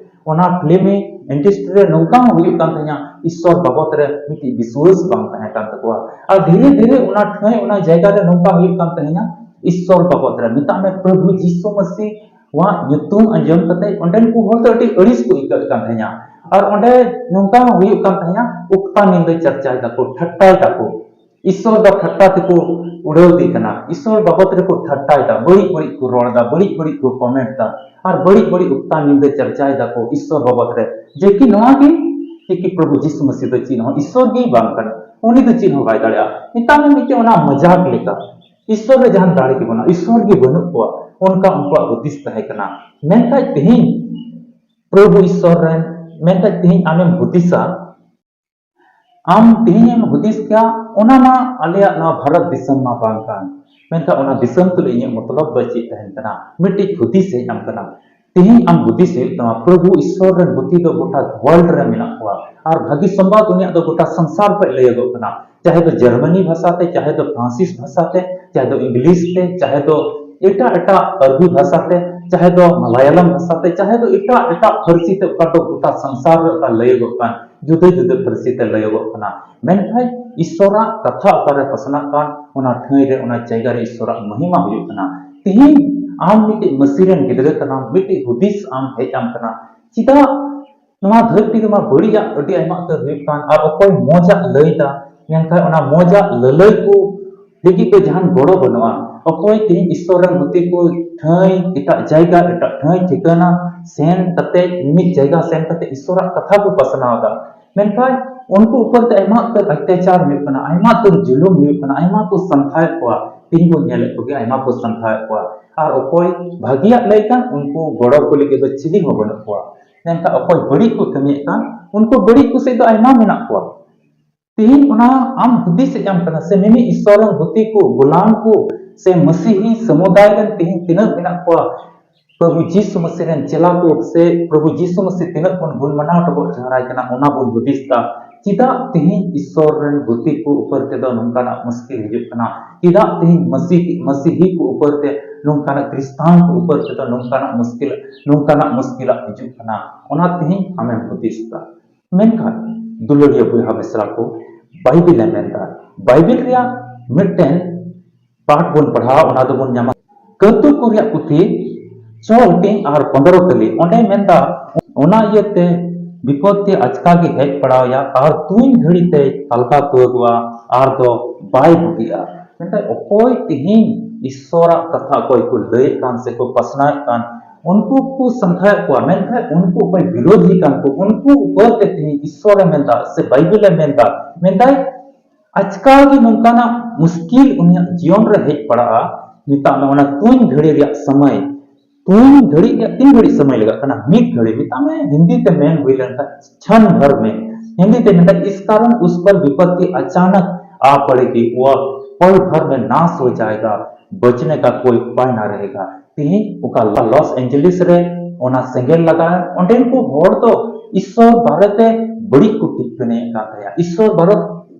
ᱚᱱᱟ ᱯᱷᱤᱞᱢᱤ ᱤᱱᱰᱟᱥᱴᱨᱤ ᱨᱮ ᱱᱚᱝᱠᱟ ᱦᱚᱸ ᱦᱩᱭᱩᱜ ᱠᱟᱱ ᱛᱟᱦᱮᱸᱱᱟ, ᱤᱥᱥᱚᱨ ᱵᱟᱵᱚᱫ ᱨᱮ ᱢᱤᱫᱴᱤᱡ ᱵᱤᱥᱣᱟᱹᱥ ᱵᱟᱝ ᱛᱟᱦᱮᱸ ᱠᱟᱱ ᱛᱟᱠᱚᱣᱟ᱾ ᱟᱨ ᱫᱷᱤᱨᱮ ᱫᱷᱤᱨᱮ ᱚᱱᱟ ᱴᱷᱟᱹᱭ, ᱚᱱᱟ ᱡᱟᱭᱜᱟ ᱨᱮ ᱱᱚᱝᱠᱟ ᱦᱩᱭᱩᱜ ᱠᱟᱱ ᱛᱟᱦᱮᱸᱱᱟ, ᱤᱥᱥᱚᱨ ᱵᱟᱵᱚᱫ ᱨᱮ ᱢᱮᱛᱟᱜ ᱢᱮ ᱯᱨᱚᱵᱷᱩ ᱡᱤᱥᱩ ᱢᱟᱹᱥᱤ ᱣᱟᱜ ᱧᱩᱛᱩᱢ ᱟᱸᱡᱚᱢ ᱠᱟᱛᱮ ᱚᱸᱰᱮᱱ ᱠᱚ ᱦᱚᱲ ᱫᱚ ᱟᱹᱰᱤ ᱟᱹᱲᱤᱥ ᱠᱚ ᱟᱹᱭᱠᱟᱹᱜ ᱠᱟᱱ ᱛᱟᱦᱮᱸᱱᱟ᱾ ᱟᱨ ᱚᱸᱰᱮ ᱱᱚᱝᱠᱟ ᱦᱚᱸ ᱦᱩᱭᱩᱜ ᱠᱟᱱ ᱛᱟᱦᱮᱸᱱᱟ, ᱩᱠᱛᱟ ᱱᱤᱱᱫᱟᱹ ᱪᱟᱨᱪᱟᱭ ᱫᱟᱠᱚ, ᱴᱷᱟᱴᱴᱟᱭ ᱫᱟᱠᱚ᱾ ᱤᱥᱥᱚᱨ ᱫᱚ ᱴᱷᱟᱴᱴᱟ ᱛᱮᱠᱚ ᱩᱰᱟᱹᱣ ᱮᱫᱮ ᱠᱟᱱᱟ, ᱤᱥᱥᱚᱨ ᱵᱟᱵᱚᱫ ᱨᱮᱠᱚ ᱴᱷᱟᱴᱴᱟᱭ ᱫᱟ, ᱵᱟᱹᱲᱤᱡ ᱵᱟᱹᱲᱤᱡ ᱠᱚ ᱨᱚᱲ ᱫᱟ, ᱵᱟᱹᱲᱤᱡ ᱵᱟᱹᱲᱤᱡ ᱠᱚ ᱠᱚᱢᱮᱱᱴ ᱫᱟ, ᱟᱨ ᱵᱟᱹᱲᱤᱡ ᱵᱟᱹᱲᱤᱡ ᱩᱠᱛᱟ ᱱᱤᱱᱫᱟᱹ ᱪᱟᱨᱪᱟᱭ ᱫᱟᱠᱚ ᱤᱥᱥᱚᱨ ᱵᱟᱵᱚᱫ ᱨᱮ, ᱡᱮ ᱠᱤ ᱱᱚᱣᱟ ᱜᱮ, ᱡᱮ ᱠᱤ ᱯᱨᱚᱵᱷᱩ ᱡᱤᱥᱩ ᱢᱟᱹᱥᱤ ᱫᱚ ᱪᱮᱫ ᱦᱚᱸ ᱤᱥᱥᱚᱨ ᱜᱮ ᱵᱟᱝ ᱠᱟᱱᱟ, ᱩᱱᱤ ᱫᱚ ᱪᱮᱫ ᱦᱚᱸ ᱵᱟᱭ ᱫᱟᱲᱮᱭᱟᱜᱼᱟ᱾ ᱢᱮᱛᱟᱜ ᱢᱮ ᱢᱤᱫᱴᱮᱱ ᱚᱱᱟ ᱢᱟᱡᱟᱠ ᱞᱮᱠᱟ, ᱤᱥᱥᱚᱨ ᱨᱮ ᱡᱟᱦᱟᱱ ᱫᱟᱲᱮ ᱜᱮ ᱵᱟᱹᱱᱩᱜᱼᱟ, ᱤᱥᱥᱚᱨ ᱜᱮ ᱵᱟᱹᱱᱩᱜ ᱠᱚᱣᱟ, ᱚᱱᱠᱟ ᱩᱱᱠᱩᱣᱟᱜ ᱦᱩᱫᱤᱥ ᱛᱟᱦᱮᱸ ᱠᱟᱱᱟ᱾ ᱢᱮᱱᱠᱷᱟᱱ ᱛᱮᱦᱮᱧ ᱯᱨᱚᱵᱷᱩ ᱤᱥᱥᱚᱨ ᱨᱮᱱ, ᱢᱮᱱᱠᱷᱟᱱ ᱛᱮᱦᱮᱧ ᱟᱢᱮᱢ ᱦᱩᱫᱤᱥᱟ, ᱟᱢ ᱛᱮᱦᱮᱧ ᱮᱢ ᱦᱩᱫᱤᱥ ᱠᱮᱭᱟ, ᱚᱱᱟ ᱢᱟ ᱟᱞᱮᱭᱟᱜ ᱱᱚᱣᱟ ᱵᱷᱟᱨᱚᱛ ᱫᱤᱥᱚᱢ ᱢᱟ ᱵᱟᱝ ᱠᱟᱱ, ᱢᱮᱱᱠᱷᱟᱱ ᱚᱱᱟ ᱫᱤᱥᱚᱢ ᱛᱩᱞᱩᱡ ᱤᱧᱟᱹᱜ ᱢᱚᱛᱞᱚᱵ ᱫᱚ ᱪᱮᱫ ᱛᱟᱦᱮᱱ ᱠᱟᱱᱟ? ᱢᱤᱫᱴᱤᱡ ᱦᱩᱫᱤᱥ ᱦᱮᱡ ᱟᱢ ᱠᱟᱱᱟ᱾ ᱛᱮᱦᱮᱧ ᱟᱢ ᱦᱩᱫᱤᱥ ᱦᱩᱭᱩᱜ ᱛᱟᱢᱟ, ᱯᱨᱚᱵᱷᱩ ᱤᱥᱥᱚᱨ ᱨᱮᱱ ᱜᱩᱛᱤ ᱫᱚ ᱜᱚᱴᱟ ᱣᱟᱨᱞᱰ ᱨᱮ ᱢᱮᱱᱟᱜ ᱠᱚᱣᱟ, ᱟᱨ ᱵᱷᱟᱹᱜᱤ ᱥᱚᱢᱵᱟᱫ ᱩᱱᱤᱭᱟᱜ ᱫᱚ ᱜᱚᱴᱟ ᱥᱚᱝᱥᱟᱨ ᱠᱷᱚᱱ ᱞᱟᱹᱭᱟᱹᱜᱚᱜ ᱠᱟᱱᱟ, ᱪᱟᱦᱮ ᱫᱚ ᱡᱟᱨᱢᱟᱱᱤ ᱵᱷᱟᱥᱟ ᱛᱮ, ᱪᱟᱦᱮ ᱫᱚ ᱯᱷᱨᱟᱱᱥᱤᱥ ᱵᱷᱟᱥᱟ ᱛᱮ, ᱪᱟᱦᱮ ᱫᱚ ᱤᱝᱞᱤᱥ ᱛᱮ, ᱪᱟᱦᱮ ᱫᱚ ᱮᱴᱟᱜ ᱮᱴᱟᱜ ᱟᱨᱵᱤ ᱵᱷᱟᱥᱟ ᱛᱮ, ᱪᱟᱦᱮ ᱫᱚ ᱢᱟᱞᱟᱭᱟᱞᱟᱢ ᱵᱷᱟᱥᱟ ᱛᱮ, ᱪᱟᱦᱮ ᱫᱚ ᱮᱴᱟᱜ ᱮᱴᱟᱜ ᱯᱟᱹᱨᱥᱤ ᱛᱮ, ᱚᱠᱟ ᱫᱚ ᱜᱚᱴᱟ ᱥᱚᱝᱥᱟᱨ ᱨᱮ ᱚᱠᱟ ᱞᱟᱹᱭᱟᱹᱜᱚᱜ ᱠᱟᱱ, ᱡᱩᱫᱟᱹ ᱡᱩᱫᱟᱹ ᱯᱟᱹᱨᱥᱤ ᱛᱮ ᱞᱟᱹᱭᱟᱹᱜᱚᱜ ᱠᱟᱱᱟ᱾ ᱢᱮᱱᱠᱷᱟᱱ ᱤᱥᱥᱚᱨᱟᱜ ᱠᱟᱛᱷᱟ ᱚᱠᱟᱨᱮ ᱯᱟᱥᱱᱟᱜ ᱠᱟᱱ, ᱚᱱᱟ ᱴᱷᱟᱹᱭ ᱨᱮ, ᱚᱱᱟ ᱡᱟᱭᱜᱟ ᱨᱮ ᱤᱥᱥᱚᱨᱟᱜ ᱢᱚᱦᱤᱢᱟ ᱦᱩᱭᱩᱜ ᱠᱟᱱᱟ᱾ ᱛᱮᱦᱮᱧ ᱟᱢ ᱢᱤᱫᱴᱤᱡ ᱢᱟᱹᱥᱤ ᱨᱮᱱ ᱜᱤᱫᱽᱨᱟᱹ ᱠᱟᱱᱟᱢ, ᱢᱤᱫᱴᱤᱡ ᱦᱩᱫᱤᱥ ᱟᱢ ᱦᱮᱡ ᱟᱢ ᱠᱟᱱᱟ, ᱪᱮᱫᱟᱜ ᱱᱚᱣᱟ ᱫᱷᱟᱹᱨᱛᱤ ᱨᱮᱢᱟ ᱵᱟᱹᱲᱤᱡᱟᱜ ᱟᱹᱰᱤ ᱟᱭᱢᱟ ᱩᱛᱟᱹᱨ ᱦᱩᱭᱩᱜ ᱠᱟᱱ, ᱟᱨ ᱚᱠᱚᱭ ᱢᱚᱡᱟᱜ ᱞᱟᱹᱭ ᱫᱟ, ᱢᱮᱱᱠᱷᱟᱱ ᱚᱱᱟ ᱢᱚᱡᱟᱜ ᱞᱟᱹᱞᱟᱹᱭ ᱠᱚ ᱞᱟᱹᱜᱤᱫ ᱫᱚ ᱡᱟᱦᱟᱱ ᱜᱚᱲᱚ ᱵᱟᱹᱱᱩᱜᱼᱟ᱾ ᱚᱠᱚᱭ ᱛᱮᱦᱮᱧ ᱤᱥᱥᱚᱨ ᱨᱮᱱ ᱜᱩᱛᱤ ᱠᱚ ᱴᱷᱟᱹᱭ, ᱮᱴᱟᱜ ᱡᱟᱭᱜᱟ, ᱮᱴᱟᱜ ᱴᱷᱟᱹᱭ ᱴᱷᱤᱠᱟᱹᱱᱟ ᱥᱮᱱ ᱠᱟᱛᱮ, ᱢᱤᱢᱤᱫ ᱡᱟᱭᱜᱟ ᱥᱮᱱ ᱠᱟᱛᱮ ᱤᱥᱥᱚᱨᱟᱜ ᱠᱟᱛᱷᱟ ᱠᱚ ᱯᱟᱥᱱᱟᱣ ᱮᱫᱟ, ᱢᱮᱱᱠᱷᱟᱱ ᱩᱱᱠᱩ ᱩᱯᱚᱨ ᱛᱮ ᱟᱭᱢᱟ ᱩᱛᱟᱹᱨ ᱚᱛᱛᱟᱪᱟᱨ ᱦᱩᱭᱩᱜ ᱠᱟᱱᱟ, ᱟᱭᱢᱟ ᱩᱛᱟᱹᱨ ᱡᱩᱞᱩᱢ ᱦᱩᱭᱩᱜ ᱠᱟᱱᱟ, ᱟᱭᱢᱟ ᱠᱚ ᱥᱟᱱᱛᱷᱟᱭᱮᱫ ᱠᱚᱣᱟ᱾ ᱛᱮᱦᱮᱧ ᱵᱚᱱ ᱧᱮᱞᱮᱫ ᱠᱚᱜᱮᱭᱟ, ᱟᱭᱢᱟ ᱠᱚ ᱥᱟᱱᱛᱷᱟᱭᱮᱫ ᱠᱚᱣᱟ᱾ ᱟᱨ ᱚᱠᱚᱭ ᱵᱷᱟᱹᱜᱤᱭᱟᱜ ᱞᱟᱹᱭ ᱠᱟᱱ, ᱩᱱᱠᱩ ᱜᱚᱲᱚ ᱠᱚ ᱞᱟᱹᱜᱤᱫ ᱫᱚ ᱪᱤᱞᱤ ᱦᱚᱸ ᱵᱟᱹᱱᱩᱜ ᱠᱚᱣᱟ᱾ ᱢᱮᱱᱠᱷᱟᱱ ᱚᱠᱚᱭ ᱵᱟᱹᱲᱤᱡ ᱠᱚ ᱠᱟᱹᱢᱤᱭᱮᱫ ᱠᱟᱱ, ᱩᱱᱠᱩ ᱵᱟᱹᱲᱤᱡ ᱠᱚ ᱥᱮᱫ ᱫᱚ ᱟᱭᱢᱟ ᱢᱮᱱᱟᱜ ᱠᱚᱣᱟ᱾ ᱛᱮᱦᱮᱧ ᱚᱱᱟ ᱟᱢ ᱦᱩᱫᱤᱥ ᱦᱮᱡ ᱟᱢ ᱠᱟᱱᱟ ᱥᱮ, ᱢᱤᱢᱤᱫ ᱤᱥᱥᱚᱨ ᱨᱮᱱ ᱜᱩᱛᱤ ᱠᱚ, ᱜᱩᱞᱟᱢ ᱠᱚ, ᱥᱮ ᱢᱟᱹᱥᱤᱦᱤ ᱥᱚᱢᱩᱫᱟᱭ ᱨᱮᱱ ᱛᱮᱦᱮᱧ ᱛᱤᱱᱟᱹᱜ ᱢᱮᱱᱟᱜ ᱠᱚᱣᱟ, ᱯᱨᱚᱵᱷᱩ ᱡᱤᱥᱩ ᱢᱟᱹᱥᱤ ᱨᱮᱱ ᱪᱮᱞᱟ ᱠᱚ ᱥᱮ ᱯᱨᱚᱵᱷᱩ ᱡᱤᱥᱩ ᱢᱟᱹᱥᱤ ᱛᱤᱱᱟᱹᱜ ᱵᱚᱱ ᱜᱩᱱ ᱢᱟᱱᱟᱣ ᱴᱚᱜᱚ ᱡᱟᱦᱟᱸᱨᱟᱭ ᱠᱟᱱᱟ, ᱚᱱᱟ ᱵᱚᱱ ᱦᱩᱫᱤᱥ ᱫᱟ᱾ ᱪᱮᱫᱟᱜ ᱛᱮᱦᱮᱧ ᱤᱥᱥᱚᱨ ᱨᱮᱱ ᱜᱩᱛᱤ ᱠᱚ ᱩᱯᱚᱨ ᱛᱮᱫᱚ ᱱᱚᱝᱠᱟᱱᱟᱜ ᱢᱩᱥᱠᱤᱞ ᱦᱤᱡᱩᱜ ᱠᱟᱱᱟ? ᱪᱮᱫᱟᱜ ᱛᱮᱦᱮᱧ ᱢᱟᱹᱥᱤᱦᱤ, ᱢᱟᱹᱥᱤᱦᱤ ᱠᱚ ᱩᱯᱚᱨ ᱛᱮ ᱱᱚᱝᱠᱟᱱᱟᱜ, ᱠᱷᱨᱤᱥᱴᱟᱱ ᱠᱚ ᱩᱯᱚᱨ ᱛᱮᱫᱚ ᱱᱚᱝᱠᱟᱱᱟᱜ ᱢᱩᱥᱠᱤᱞ, ᱱᱚᱝᱠᱟᱱᱟᱜ ᱢᱩᱥᱠᱤᱞᱟᱜ ᱦᱤᱡᱩᱜ ᱠᱟᱱᱟ? ᱚᱱᱟ ᱛᱮᱦᱮᱧ ᱟᱢᱮᱢ ᱦᱩᱫᱤᱥ ᱫᱟ᱾ ᱢᱮᱱᱠᱷᱟᱱ ᱫᱩᱞᱟᱹᱲᱤᱭᱟᱹ ᱵᱚᱭᱦᱟ ᱢᱤᱥᱨᱟ ᱠᱚ, ᱵᱟᱭᱵᱮᱞ ᱮ ᱢᱮᱱᱫᱟ, ᱵᱟᱭᱵᱮᱞ ᱨᱮᱭᱟᱜ ᱢᱤᱫᱴᱮᱱ ᱯᱟᱴ ᱵᱚᱱ ᱯᱟᱲᱦᱟᱣᱟ, ᱚᱱᱟ ᱫᱚᱵᱚᱱ ᱧᱟᱢᱟ ᱠᱟᱹᱛᱩ ᱠᱚ ᱨᱮᱭᱟᱜ ᱯᱩᱛᱷᱤ ᱪᱷᱚ ᱦᱟᱹᱴᱤᱧ ᱟᱨ ᱯᱚᱱᱫᱽᱨᱚ ᱠᱟᱹᱞᱤ᱾ ᱚᱸᱰᱮ ᱢᱮᱱᱫᱟ, ᱚᱱᱟ ᱤᱭᱟᱹᱛᱮ ᱵᱤᱯᱚᱫ ᱛᱮ ᱟᱪᱠᱟ ᱜᱮ ᱦᱮᱡ ᱯᱟᱲᱟᱣ ᱟᱭᱟ ᱟᱨ ᱛᱩᱧ ᱜᱷᱟᱹᱲᱤ ᱛᱮᱭ ᱛᱟᱞᱠᱟ ᱛᱩᱣᱟᱹᱜᱚᱜᱼᱟ ᱟᱨ ᱫᱚ ᱵᱟᱭ ᱵᱩᱜᱤᱜᱼᱟ᱾ ᱢᱮᱱᱫᱟ, ᱚᱠᱚᱭ ᱛᱮᱦᱮᱧ ᱤᱥᱥᱚᱨᱟᱜ ᱠᱟᱛᱷᱟ ᱚᱠᱚᱭ ᱠᱚ ᱞᱟᱹᱭᱮᱫ ᱠᱟᱱ ᱥᱮᱠᱚ ᱯᱟᱥᱱᱟᱣᱮᱫ ᱠᱟᱱ, ᱩᱱᱠᱩ ᱠᱚ ᱥᱟᱢᱠᱷᱟᱭᱮᱫ ᱠᱚᱣᱟ, ᱢᱮᱱᱠᱷᱟᱱ ᱩᱱᱠᱩ ᱚᱠᱚᱭ ᱵᱤᱨᱳᱫᱷᱤ ᱠᱟᱱ ᱠᱚ, ᱩᱱᱠᱩ ᱩᱯᱚᱨ ᱛᱮ ᱛᱮᱦᱮᱧ ᱤᱥᱥᱚᱨᱮ ᱢᱮᱱᱫᱟ ᱥᱮ ᱵᱟᱭᱵᱮᱞᱮ ᱢᱮᱱᱫᱟ, ᱢᱮᱱᱫᱟᱭ, ᱟᱪᱠᱟ ᱜᱮ ᱱᱚᱝᱠᱟᱱᱟᱜ ᱢᱩᱥᱠᱤᱞ ᱩᱱᱤᱭᱟᱜ ᱡᱤᱭᱚᱱ ᱨᱮ ᱦᱮᱡ ᱯᱟᱲᱟᱜᱼᱟ᱾ ᱢᱮᱛᱟᱜ ᱢᱮ, ᱚᱱᱟ ᱛᱩᱧ ᱜᱷᱟᱹᱲᱤ ᱨᱮᱭᱟᱜ ᱥᱚᱢᱚᱭ, ᱛᱩᱧ ᱜᱷᱟᱹᱲᱤ ᱨᱮᱭᱟᱜ ᱛᱤᱱ ᱜᱷᱟᱹᱲᱤᱡ ᱥᱚᱢᱚᱭ ᱞᱟᱜᱟᱜ ᱠᱟᱱᱟ? ᱢᱤᱫ ᱜᱷᱟᱹᱲᱤ᱾ ᱢᱮᱛᱟᱜ ᱢᱮ, ᱦᱤᱱᱫᱤ ᱛᱮ ᱢᱮᱱ ᱦᱩᱭ ᱞᱮᱱᱠᱷᱟᱱ, ᱪᱷᱟᱱ ᱵᱷᱟᱨ ᱢᱮ, ᱦᱤᱱᱫᱤ ᱛᱮ ᱢᱮᱱᱫᱟ, ᱤᱥ ᱠᱟᱨᱚᱱ ᱩᱥ ᱯᱟᱨ ᱵᱤᱯᱚᱛ ᱟᱪᱟᱱᱟᱠ ᱟ ᱯᱟᱲᱮᱜᱤ, ᱣᱟ ᱯᱟᱞ ᱵᱷᱟᱨ ᱢᱮ ᱱᱟᱥ ᱦᱳ ᱡᱟᱭᱮᱜᱟ, ᱵᱚᱪᱱᱮ ᱠᱟ ᱠᱳᱭ ᱩᱯᱟᱭ ᱱᱟ ᱨᱮᱦᱮᱜᱟ᱾ ᱛᱮᱦᱮᱧ ᱚᱠᱟ ᱞᱚᱥ ᱮᱱᱡᱮᱞᱤᱥ ᱨᱮ ᱚᱱᱟ ᱥᱮᱸᱜᱮᱞ ᱞᱟᱜᱟᱣ ᱮᱱ, ᱚᱸᱰᱮᱱ ᱠᱚ ᱦᱚᱲ ᱫᱚ ᱤᱥᱥᱚᱨ ᱵᱟᱨᱮᱛᱮ ᱵᱟᱹᱲᱤᱡ ᱠᱚ ᱴᱤᱯᱯᱟᱹᱱᱤᱭᱮᱫ ᱠᱟᱱ ᱛᱟᱦᱮᱸᱫ, ᱤᱥᱥᱚᱨ ᱵᱟᱨᱮ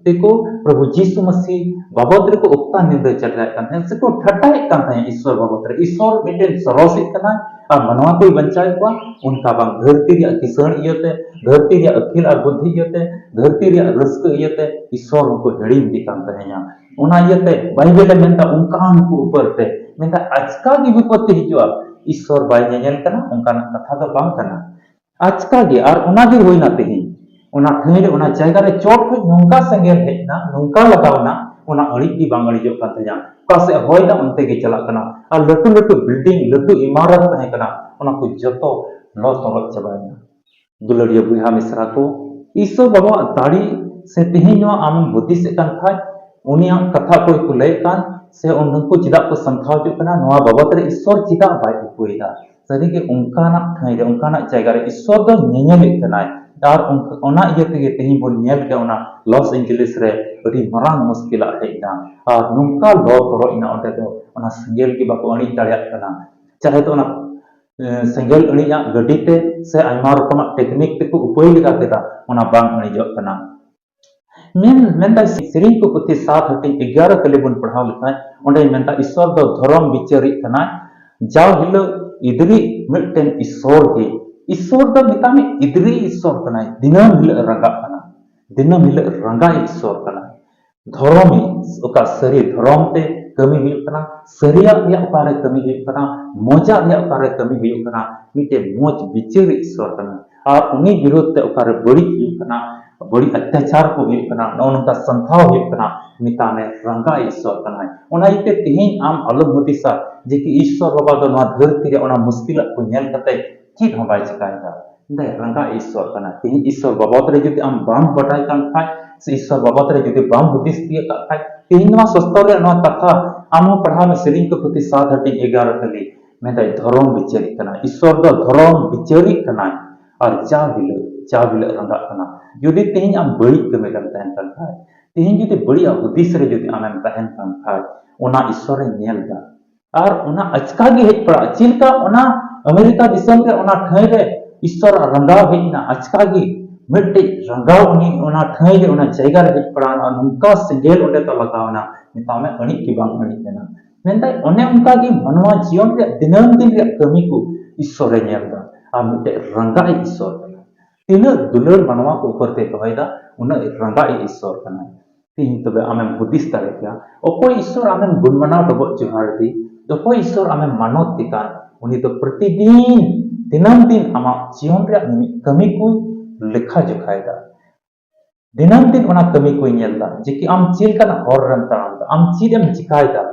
ᱛᱮᱠᱚ ᱯᱨᱚᱵᱷᱩ ᱡᱤᱥᱩ ᱢᱟᱹᱥᱤ ᱵᱟᱵᱚᱫ ᱨᱮᱠᱚ ᱚᱠᱛᱟ ᱱᱤᱱᱫᱟᱹ ᱪᱟᱞᱟᱜ ᱠᱟᱱ ᱛᱟᱦᱮᱸᱫ, ᱥᱮᱠᱚ ᱴᱷᱟᱴᱟᱭᱮᱫ ᱠᱟᱱ ᱛᱟᱦᱮᱸᱫ ᱤᱥᱥᱚᱨ ᱵᱟᱵᱚᱫ ᱨᱮ᱾ ᱤᱥᱥᱚᱨ ᱢᱤᱫᱴᱮᱱ ᱥᱚᱨᱚᱥᱤᱡ ᱠᱟᱱᱟᱭ ᱟᱨ ᱢᱟᱱᱣᱟ ᱠᱚᱭ ᱵᱟᱧᱪᱟᱣᱮᱫ ᱠᱚᱣᱟ, ᱚᱱᱠᱟ ᱵᱟᱝ᱾ ᱫᱷᱟᱹᱨᱛᱤ ᱨᱮᱭᱟᱜ ᱠᱤᱥᱟᱹᱬ ᱤᱭᱟᱹᱛᱮ, ᱫᱷᱟᱹᱨᱛᱤ ᱨᱮᱭᱟᱜ ᱟᱹᱠᱤᱞ ᱟᱨ ᱵᱩᱫᱽᱫᱷᱤ ᱤᱭᱟᱹᱛᱮ, ᱫᱷᱟᱹᱨᱛᱤ ᱨᱮᱭᱟᱜ ᱨᱟᱹᱥᱠᱟᱹ ᱤᱭᱟᱹᱛᱮ ᱤᱥᱥᱚᱨ ᱦᱚᱸᱠᱚ ᱦᱤᱲᱤᱧ ᱤᱫᱤ ᱠᱟᱱ ᱛᱟᱦᱮᱸᱫᱼᱟ᱾ ᱚᱱᱟ ᱤᱭᱟᱹᱛᱮ ᱵᱟᱭᱵᱮᱞᱮ ᱢᱮᱱᱫᱟ, ᱚᱱᱠᱟᱱ ᱠᱚ ᱩᱯᱚᱨ ᱛᱮ ᱢᱮᱱᱫᱟ, ᱟᱪᱠᱟ ᱜᱮ ᱵᱤᱯᱚᱛ ᱛᱮ ᱦᱤᱡᱩᱜᱼᱟ, ᱤᱥᱥᱚᱨ ᱵᱟᱭ ᱧᱮᱧᱮᱞ ᱠᱟᱱᱟ, ᱚᱱᱠᱟᱱᱟᱜ ᱠᱟᱛᱷᱟ ᱫᱚ ᱵᱟᱝ ᱠᱟᱱᱟ᱾ ᱟᱪᱠᱟ ᱜᱮ, ᱟᱨ ᱚᱱᱟ ᱜᱮ ᱦᱩᱭᱱᱟ ᱛᱮᱦᱮᱧ᱾ ᱚᱱᱟ ᱴᱷᱟᱹᱭ ᱨᱮ, ᱚᱱᱟ ᱡᱟᱭᱜᱟ ᱨᱮ ᱪᱚᱴ ᱠᱷᱚᱱ ᱱᱚᱝᱠᱟ ᱥᱮᱸᱜᱮᱞ ᱦᱮᱡ ᱮᱱᱟ, ᱱᱚᱝᱠᱟ ᱞᱟᱜᱟᱣ ᱮᱱᱟ, ᱚᱱᱟ ᱟᱹᱲᱤᱡ ᱜᱮ ᱵᱟᱝ ᱟᱹᱲᱤᱡᱚᱜ ᱠᱟᱱ ᱛᱟᱦᱮᱸᱱᱟ᱾ ᱚᱠᱟ ᱥᱮᱫ ᱦᱚᱭ ᱫᱟ, ᱚᱱᱛᱮ ᱜᱮ ᱪᱟᱞᱟᱜ ᱠᱟᱱᱟ᱾ ᱟᱨ ᱞᱟᱹᱴᱩ ᱞᱟᱹᱴᱩ ᱵᱤᱞᱰᱤᱝ, ᱞᱟᱹᱴᱩ ᱤᱢᱟᱨᱚᱛ ᱛᱟᱦᱮᱸ ᱠᱟᱱᱟ, ᱚᱱᱟ ᱠᱚ ᱡᱚᱛᱚ ᱞᱚ ᱛᱚᱨᱚᱡ ᱪᱟᱵᱟᱭᱮᱱᱟ᱾ ᱫᱩᱞᱟᱹᱲᱤᱭᱟᱹ ᱵᱚᱭᱦᱟ ᱢᱤᱥᱨᱟ ᱠᱚ, ᱤᱥᱥᱚᱨ ᱵᱟᱵᱟᱣᱟᱜ ᱫᱟᱲᱮ ᱥᱮ ᱛᱮᱦᱮᱧ ᱱᱚᱣᱟ ᱟᱢᱮᱢ ᱦᱩᱫᱤᱥᱮᱫ ᱠᱟᱱ ᱠᱷᱟᱡ, ᱩᱱᱤᱭᱟᱜ ᱠᱟᱛᱷᱟ ᱚᱠᱚᱭ ᱠᱚ ᱞᱟᱹᱭᱮᱫ ᱠᱟᱱ ᱥᱮ ᱩᱱᱠᱩ ᱪᱮᱫᱟᱜ ᱠᱚ ᱥᱟᱢᱴᱷᱟᱣ ᱦᱚᱪᱚᱜ ᱠᱟᱱᱟ, ᱱᱚᱣᱟ ᱵᱟᱵᱚᱫ ᱨᱮ ᱤᱥᱥᱚᱨ ᱪᱮᱫᱟᱜ ᱵᱟᱭ ᱩᱯᱟᱹᱭᱮᱫᱟ? ᱥᱟᱹᱨᱤᱜᱮ ᱚᱱᱠᱟᱱᱟᱜ ᱴᱷᱟᱹᱭ ᱨᱮ, ᱚᱱᱠᱟᱱᱟᱜ ᱡᱟᱭᱜᱟ ᱨᱮ ᱤᱥᱥᱚᱨ ᱫᱚ ᱧᱮᱧᱮᱞᱮᱫ ᱠᱟᱱᱟᱭ᱾ ᱟᱨ ᱚᱱᱠᱟ, ᱚᱱᱟ ᱤᱭᱟᱹ ᱛᱮᱜᱮ ᱛᱮᱦᱮᱧ ᱵᱚᱱ ᱧᱮᱞ ᱠᱮᱫᱟ, ᱚᱱᱟ ᱞᱚᱥ ᱮᱧᱡᱮᱞᱮᱥ ᱨᱮ ᱟᱹᱰᱤ ᱢᱟᱨᱟᱝ ᱢᱩᱥᱠᱤᱞᱟᱜ ᱦᱮᱡ ᱮᱱᱟ᱾ ᱟᱨ ᱱᱚᱝᱠᱟ ᱞᱚ ᱛᱚᱨᱚᱡ ᱮᱱᱟ ᱚᱸᱰᱮ ᱫᱚ, ᱚᱱᱟ ᱥᱮᱸᱜᱮᱞ ᱜᱮ ᱵᱟᱠᱚ ᱟᱹᱬᱤᱡ ᱫᱟᱲᱮᱭᱟᱜ ᱠᱟᱱᱟ᱾ ᱪᱟᱦᱮ ᱫᱚ ᱚᱱᱟ, ᱮ, ᱥᱮᱸᱜᱮᱞ ᱟᱹᱬᱤᱡᱟᱜ ᱜᱟᱹᱰᱤ ᱛᱮ ᱥᱮ ᱟᱭᱢᱟ ᱨᱚᱠᱚᱢᱟᱜ ᱴᱮᱠᱱᱤᱠ ᱛᱮᱠᱚ ᱩᱯᱟᱹᱭ ᱞᱮᱠᱟ ᱠᱮᱫᱟ, ᱚᱱᱟ ᱵᱟᱝ ᱟᱹᱬᱤᱡᱚᱜ ᱠᱟᱱᱟ᱾ ᱢᱮᱱ, ᱢᱮᱱᱫᱟᱭ ᱥᱮᱨᱮᱧ ᱠᱚ ᱯᱩᱛᱷᱤ ᱥᱟᱛ ᱦᱟᱹᱴᱤᱧ ᱮᱜᱟᱨᱚ ᱠᱟᱹᱞᱤ ᱵᱚᱱ ᱯᱟᱲᱦᱟᱣ ᱞᱮᱠᱷᱟᱱ, ᱚᱸᱰᱮ ᱢᱮᱱᱫᱟ, ᱤᱥᱥᱚᱨ ᱫᱚ ᱫᱷᱚᱨᱚᱢ ᱵᱤᱪᱟᱹᱨᱤᱡ ᱠᱟᱱᱟᱭ, ᱡᱟᱣ ᱦᱤᱞᱳᱜ ᱤᱫᱨᱤ ᱢᱤᱫᱴᱮᱱ ᱤᱥᱥᱚᱨ ᱜᱮ᱾ ᱤᱥᱥᱚᱨ ᱫᱚ ᱢᱮᱛᱟᱜ ᱢᱮ ᱤᱫᱨᱤ ᱤᱥᱥᱚᱨ ᱠᱟᱱᱟᱭ, ᱫᱤᱱᱟᱹᱢ ᱦᱤᱞᱳᱜ ᱨᱟᱸᱜᱟᱜ ᱠᱟᱱᱟ, ᱫᱤᱱᱟᱹᱢ ᱦᱤᱞᱳᱜ ᱨᱟᱸᱜᱟᱭ ᱤᱥᱥᱚᱨ ᱠᱟᱱᱟ᱾ ᱫᱷᱚᱨᱚᱢᱤ, ᱚᱠᱟ ᱥᱟᱹᱨᱤ ᱫᱷᱚᱨᱚᱢ ᱛᱮ ᱠᱟᱹᱢᱤ ᱦᱩᱭᱩᱜ ᱠᱟᱱᱟ, ᱥᱟᱹᱨᱤᱭᱟᱜ ᱨᱮᱭᱟᱜ ᱚᱠᱟᱨᱮ ᱠᱟᱹᱢᱤ ᱦᱩᱭᱩᱜ ᱠᱟᱱᱟ, ᱢᱚᱡᱟᱜ ᱨᱮᱭᱟᱜ ᱚᱠᱟᱨᱮ ᱠᱟᱹᱢᱤ ᱦᱩᱭᱩᱜ ᱠᱟᱱᱟ, ᱢᱤᱫᱴᱮᱱ ᱢᱚᱡᱽ ᱵᱤᱪᱟᱹᱨᱤᱡ ᱤᱥᱥᱚᱨ ᱠᱟᱱᱟ᱾ ᱟᱨ ᱩᱱᱤ ᱵᱤᱨᱩᱫᱷ ᱛᱮ ᱚᱠᱟᱨᱮ ᱵᱟᱹᱲᱤᱡ ᱦᱩᱭᱩᱜ ᱠᱟᱱᱟ, ᱵᱟᱹᱲᱤᱡ ᱚᱛᱛᱟᱪᱟᱨ ᱠᱚ ᱦᱩᱭᱩᱜ ᱠᱟᱱᱟ, ᱱᱚᱜᱼᱚ ᱱᱚᱝᱠᱟ ᱥᱟᱢᱴᱟᱣ ᱦᱩᱭᱩᱜ ᱠᱟᱱᱟ, ᱢᱮᱛᱟᱢᱮ ᱨᱟᱸᱜᱟ ᱤᱥᱥᱚᱨ ᱠᱟᱱᱟᱭ᱾ ᱚᱱᱟ ᱤᱭᱟᱹᱛᱮ ᱛᱮᱦᱮᱧ ᱟᱢ ᱟᱞᱚᱢ ᱦᱩᱫᱤᱥᱟ ᱡᱮ ᱠᱤ ᱤᱥᱥᱚᱨ ᱵᱟᱵᱟ ᱫᱚ ᱱᱚᱣᱟ ᱫᱷᱟᱹᱨᱛᱤ ᱨᱮ ᱚᱱᱟ ᱢᱩᱥᱠᱤᱞᱟᱜ ᱠᱚ ᱧᱮᱞ ᱠᱟᱛᱮ ᱪᱮᱫ ᱦᱚᱸ ᱵᱟᱭ ᱪᱤᱠᱟᱭᱮᱫᱟ᱾ ᱢᱮᱱᱫᱟᱭ ᱨᱟᱸᱜᱟ ᱤᱥᱥᱚᱨ ᱠᱟᱱᱟᱭ᱾ ᱛᱮᱦᱮᱧ ᱤᱥᱥᱚᱨ ᱵᱟᱵᱚᱫ ᱨᱮ ᱡᱩᱫᱤ ᱟᱢ ᱵᱟᱢ ᱵᱟᱰᱟᱭ ᱠᱟᱱ ᱠᱷᱟᱡ, ᱥᱮ ᱤᱥᱥᱚᱨ ᱵᱟᱵᱚᱫ ᱨᱮ ᱡᱩᱫᱤ ᱵᱟᱢ ᱦᱩᱫᱤᱥ ᱛᱤᱭᱳᱜ ᱠᱟᱜ ᱠᱷᱟᱡ, ᱛᱮᱦᱮᱧ ᱱᱚᱣᱟ ᱥᱚᱥᱛᱚᱨ ᱨᱮᱭᱟᱜ ᱱᱚᱣᱟ ᱠᱟᱛᱷᱟ ᱟᱢ ᱦᱚᱸ ᱯᱟᱲᱦᱟᱣ ᱢᱮ, ᱥᱮᱨᱮᱧ ᱠᱚ ᱯᱩᱛᱷᱤ ᱥᱟᱛ ᱦᱟᱹᱴᱤᱧ ᱮᱜᱟᱨᱚ ᱠᱟᱹᱞᱤ᱾ ᱢᱮᱱᱫᱟᱭ ᱫᱷᱚᱨᱚᱢ ᱵᱤᱪᱟᱹᱨᱤᱡ ᱠᱟᱱᱟᱭ, ᱤᱥᱥᱚᱨ ᱫᱚ ᱫᱷᱚᱨᱚᱢ ᱵᱤᱪᱟᱹᱨᱤᱡ ᱠᱟᱱᱟᱭ᱾ ᱟᱨ ᱡᱟᱣ ᱦᱤᱞᱳᱜ, ᱡᱟᱣ ᱦᱤᱞᱳᱜ ᱨᱟᱸᱜᱟᱜ ᱠᱟᱱᱟ᱾ ᱡᱩᱫᱤ ᱛᱮᱦᱮᱧ ᱟᱢ ᱵᱟᱹᱲᱤᱡ ᱠᱟᱹᱢᱤ ᱨᱮᱢ ᱛᱟᱦᱮᱱ ᱠᱟᱱ ᱠᱷᱟᱡ, ᱛᱮᱦᱮᱧ ᱡᱩᱫᱤ ᱵᱟᱹᱲᱤᱡᱟᱜ ᱦᱩᱫᱤᱥ ᱨᱮ ᱡᱩᱫᱤ ᱟᱢᱮᱢ ᱛᱟᱦᱮᱱ ᱠᱟᱱ ᱠᱷᱟᱡ, ᱚᱱᱟ ᱤᱥᱥᱚᱨᱮ ᱧᱮᱞ ᱮᱫᱟ᱾ ᱟᱨ ᱚᱱᱟ ᱟᱪᱠᱟ ᱜᱮ ᱦᱮᱡ ᱯᱟᱲᱟᱜᱼᱟ᱾ ᱪᱮᱫ ᱞᱮᱠᱟ ᱚᱱᱟ ᱟᱢᱮᱨᱤᱠᱟ ᱫᱤᱥᱚᱢ ᱨᱮ ᱚᱱᱟ ᱴᱷᱟᱹᱭ ᱨᱮ ᱤᱥᱥᱚᱨᱟᱜ ᱨᱟᱸᱜᱟᱣ ᱦᱮᱡ ᱮᱱᱟ, ᱟᱪᱠᱟ ᱜᱮ ᱢᱤᱫᱴᱮᱡ ᱨᱟᱸᱜᱟᱣ ᱩᱱᱤ ᱚᱱᱟ ᱴᱷᱟᱹᱭ ᱨᱮ, ᱚᱱᱟ ᱡᱟᱭᱜᱟ ᱨᱮ ᱦᱮᱡ ᱯᱟᱲᱟᱣ ᱮᱱᱟ, ᱱᱚᱝᱠᱟ ᱥᱮᱸᱜᱮᱞ ᱚᱸᱰᱮ ᱫᱚ ᱞᱟᱜᱟᱣ ᱮᱱᱟ, ᱢᱮᱛᱟᱜ ᱢᱮ ᱟᱹᱬᱤᱡ ᱜᱮ ᱵᱟᱝ ᱟᱹᱬᱤᱡ ᱞᱮᱱᱟ᱾ ᱢᱮᱱᱫᱟᱭ ᱚᱱᱮ ᱚᱱᱠᱟ ᱜᱮ ᱢᱟᱱᱣᱟ ᱡᱤᱭᱚᱱ ᱨᱮᱭᱟᱜ ᱫᱤᱱᱟᱹᱢ ᱫᱤᱱ ᱨᱮᱭᱟᱜ ᱠᱟᱹᱢᱤ ᱠᱚ ᱤᱥᱥᱚᱨᱮ ᱧᱮᱞ ᱮᱫᱟ᱾ ᱟᱨ ᱢᱤᱫᱴᱮᱡ ᱨᱟᱸᱜᱟᱣᱤᱡ ᱤᱥᱥᱚᱨ ᱠᱟᱱᱟ᱾ ᱛᱤᱱᱟᱹᱜ ᱫᱩᱞᱟᱹᱲ ᱢᱟᱱᱣᱟ ᱠᱚ ᱩᱯᱚᱨ ᱛᱮ ᱫᱚᱦᱚᱭᱮᱫᱟ, ᱩᱱᱟᱹᱜ ᱨᱟᱸᱜᱟᱣᱤᱡ ᱤᱥᱥᱚᱨ ᱠᱟᱱᱟᱭ᱾ ᱛᱮᱦᱮᱧ ᱛᱚᱵᱮ ᱟᱢᱮᱢ ᱦᱩᱫᱤᱥ ᱫᱟᱲᱮ ᱠᱮᱭᱟ, ᱚᱠᱚᱭ ᱤᱥᱥᱚᱨ ᱟᱢᱮᱢ ᱜᱩᱱ ᱢᱟᱱᱟᱣ ᱰᱚᱵᱚᱜ ᱡᱚᱦᱟᱨ ᱫᱤ, ᱚᱠᱚᱭ ᱤᱥᱥᱚᱨ ᱟᱢᱮᱢ ᱢᱟᱱᱚᱛ ᱫᱤ ᱠᱟᱱ, ᱩᱱᱤ ᱫᱚ ᱯᱨᱚᱛᱤᱫᱤᱱ, ᱫᱤᱱᱟᱹᱢ ᱫᱤᱱ ᱟᱢᱟᱜ ᱡᱤᱭᱚᱱ ᱨᱮᱭᱟᱜ ᱢᱤᱢᱤᱫ ᱠᱟᱹᱢᱤ ᱠᱚ ᱞᱮᱠᱷᱟ ᱡᱚᱠᱷᱟᱭᱮᱫᱟ᱾ ᱫᱤᱱᱟᱹᱢ ᱫᱤᱱ ᱚᱱᱟ ᱠᱟᱹᱢᱤ ᱠᱚᱭ ᱧᱮᱞ ᱮᱫᱟ, ᱡᱮ ᱠᱤ ᱟᱢ ᱪᱮᱫ ᱞᱮᱠᱟᱱᱟᱜ ᱦᱚᱨ ᱨᱮᱢ ᱛᱟᱲᱟᱢ ᱮᱫᱟ, ᱟᱢ ᱪᱮᱫ ᱮᱢ ᱪᱤᱠᱟᱭᱮᱫᱟ,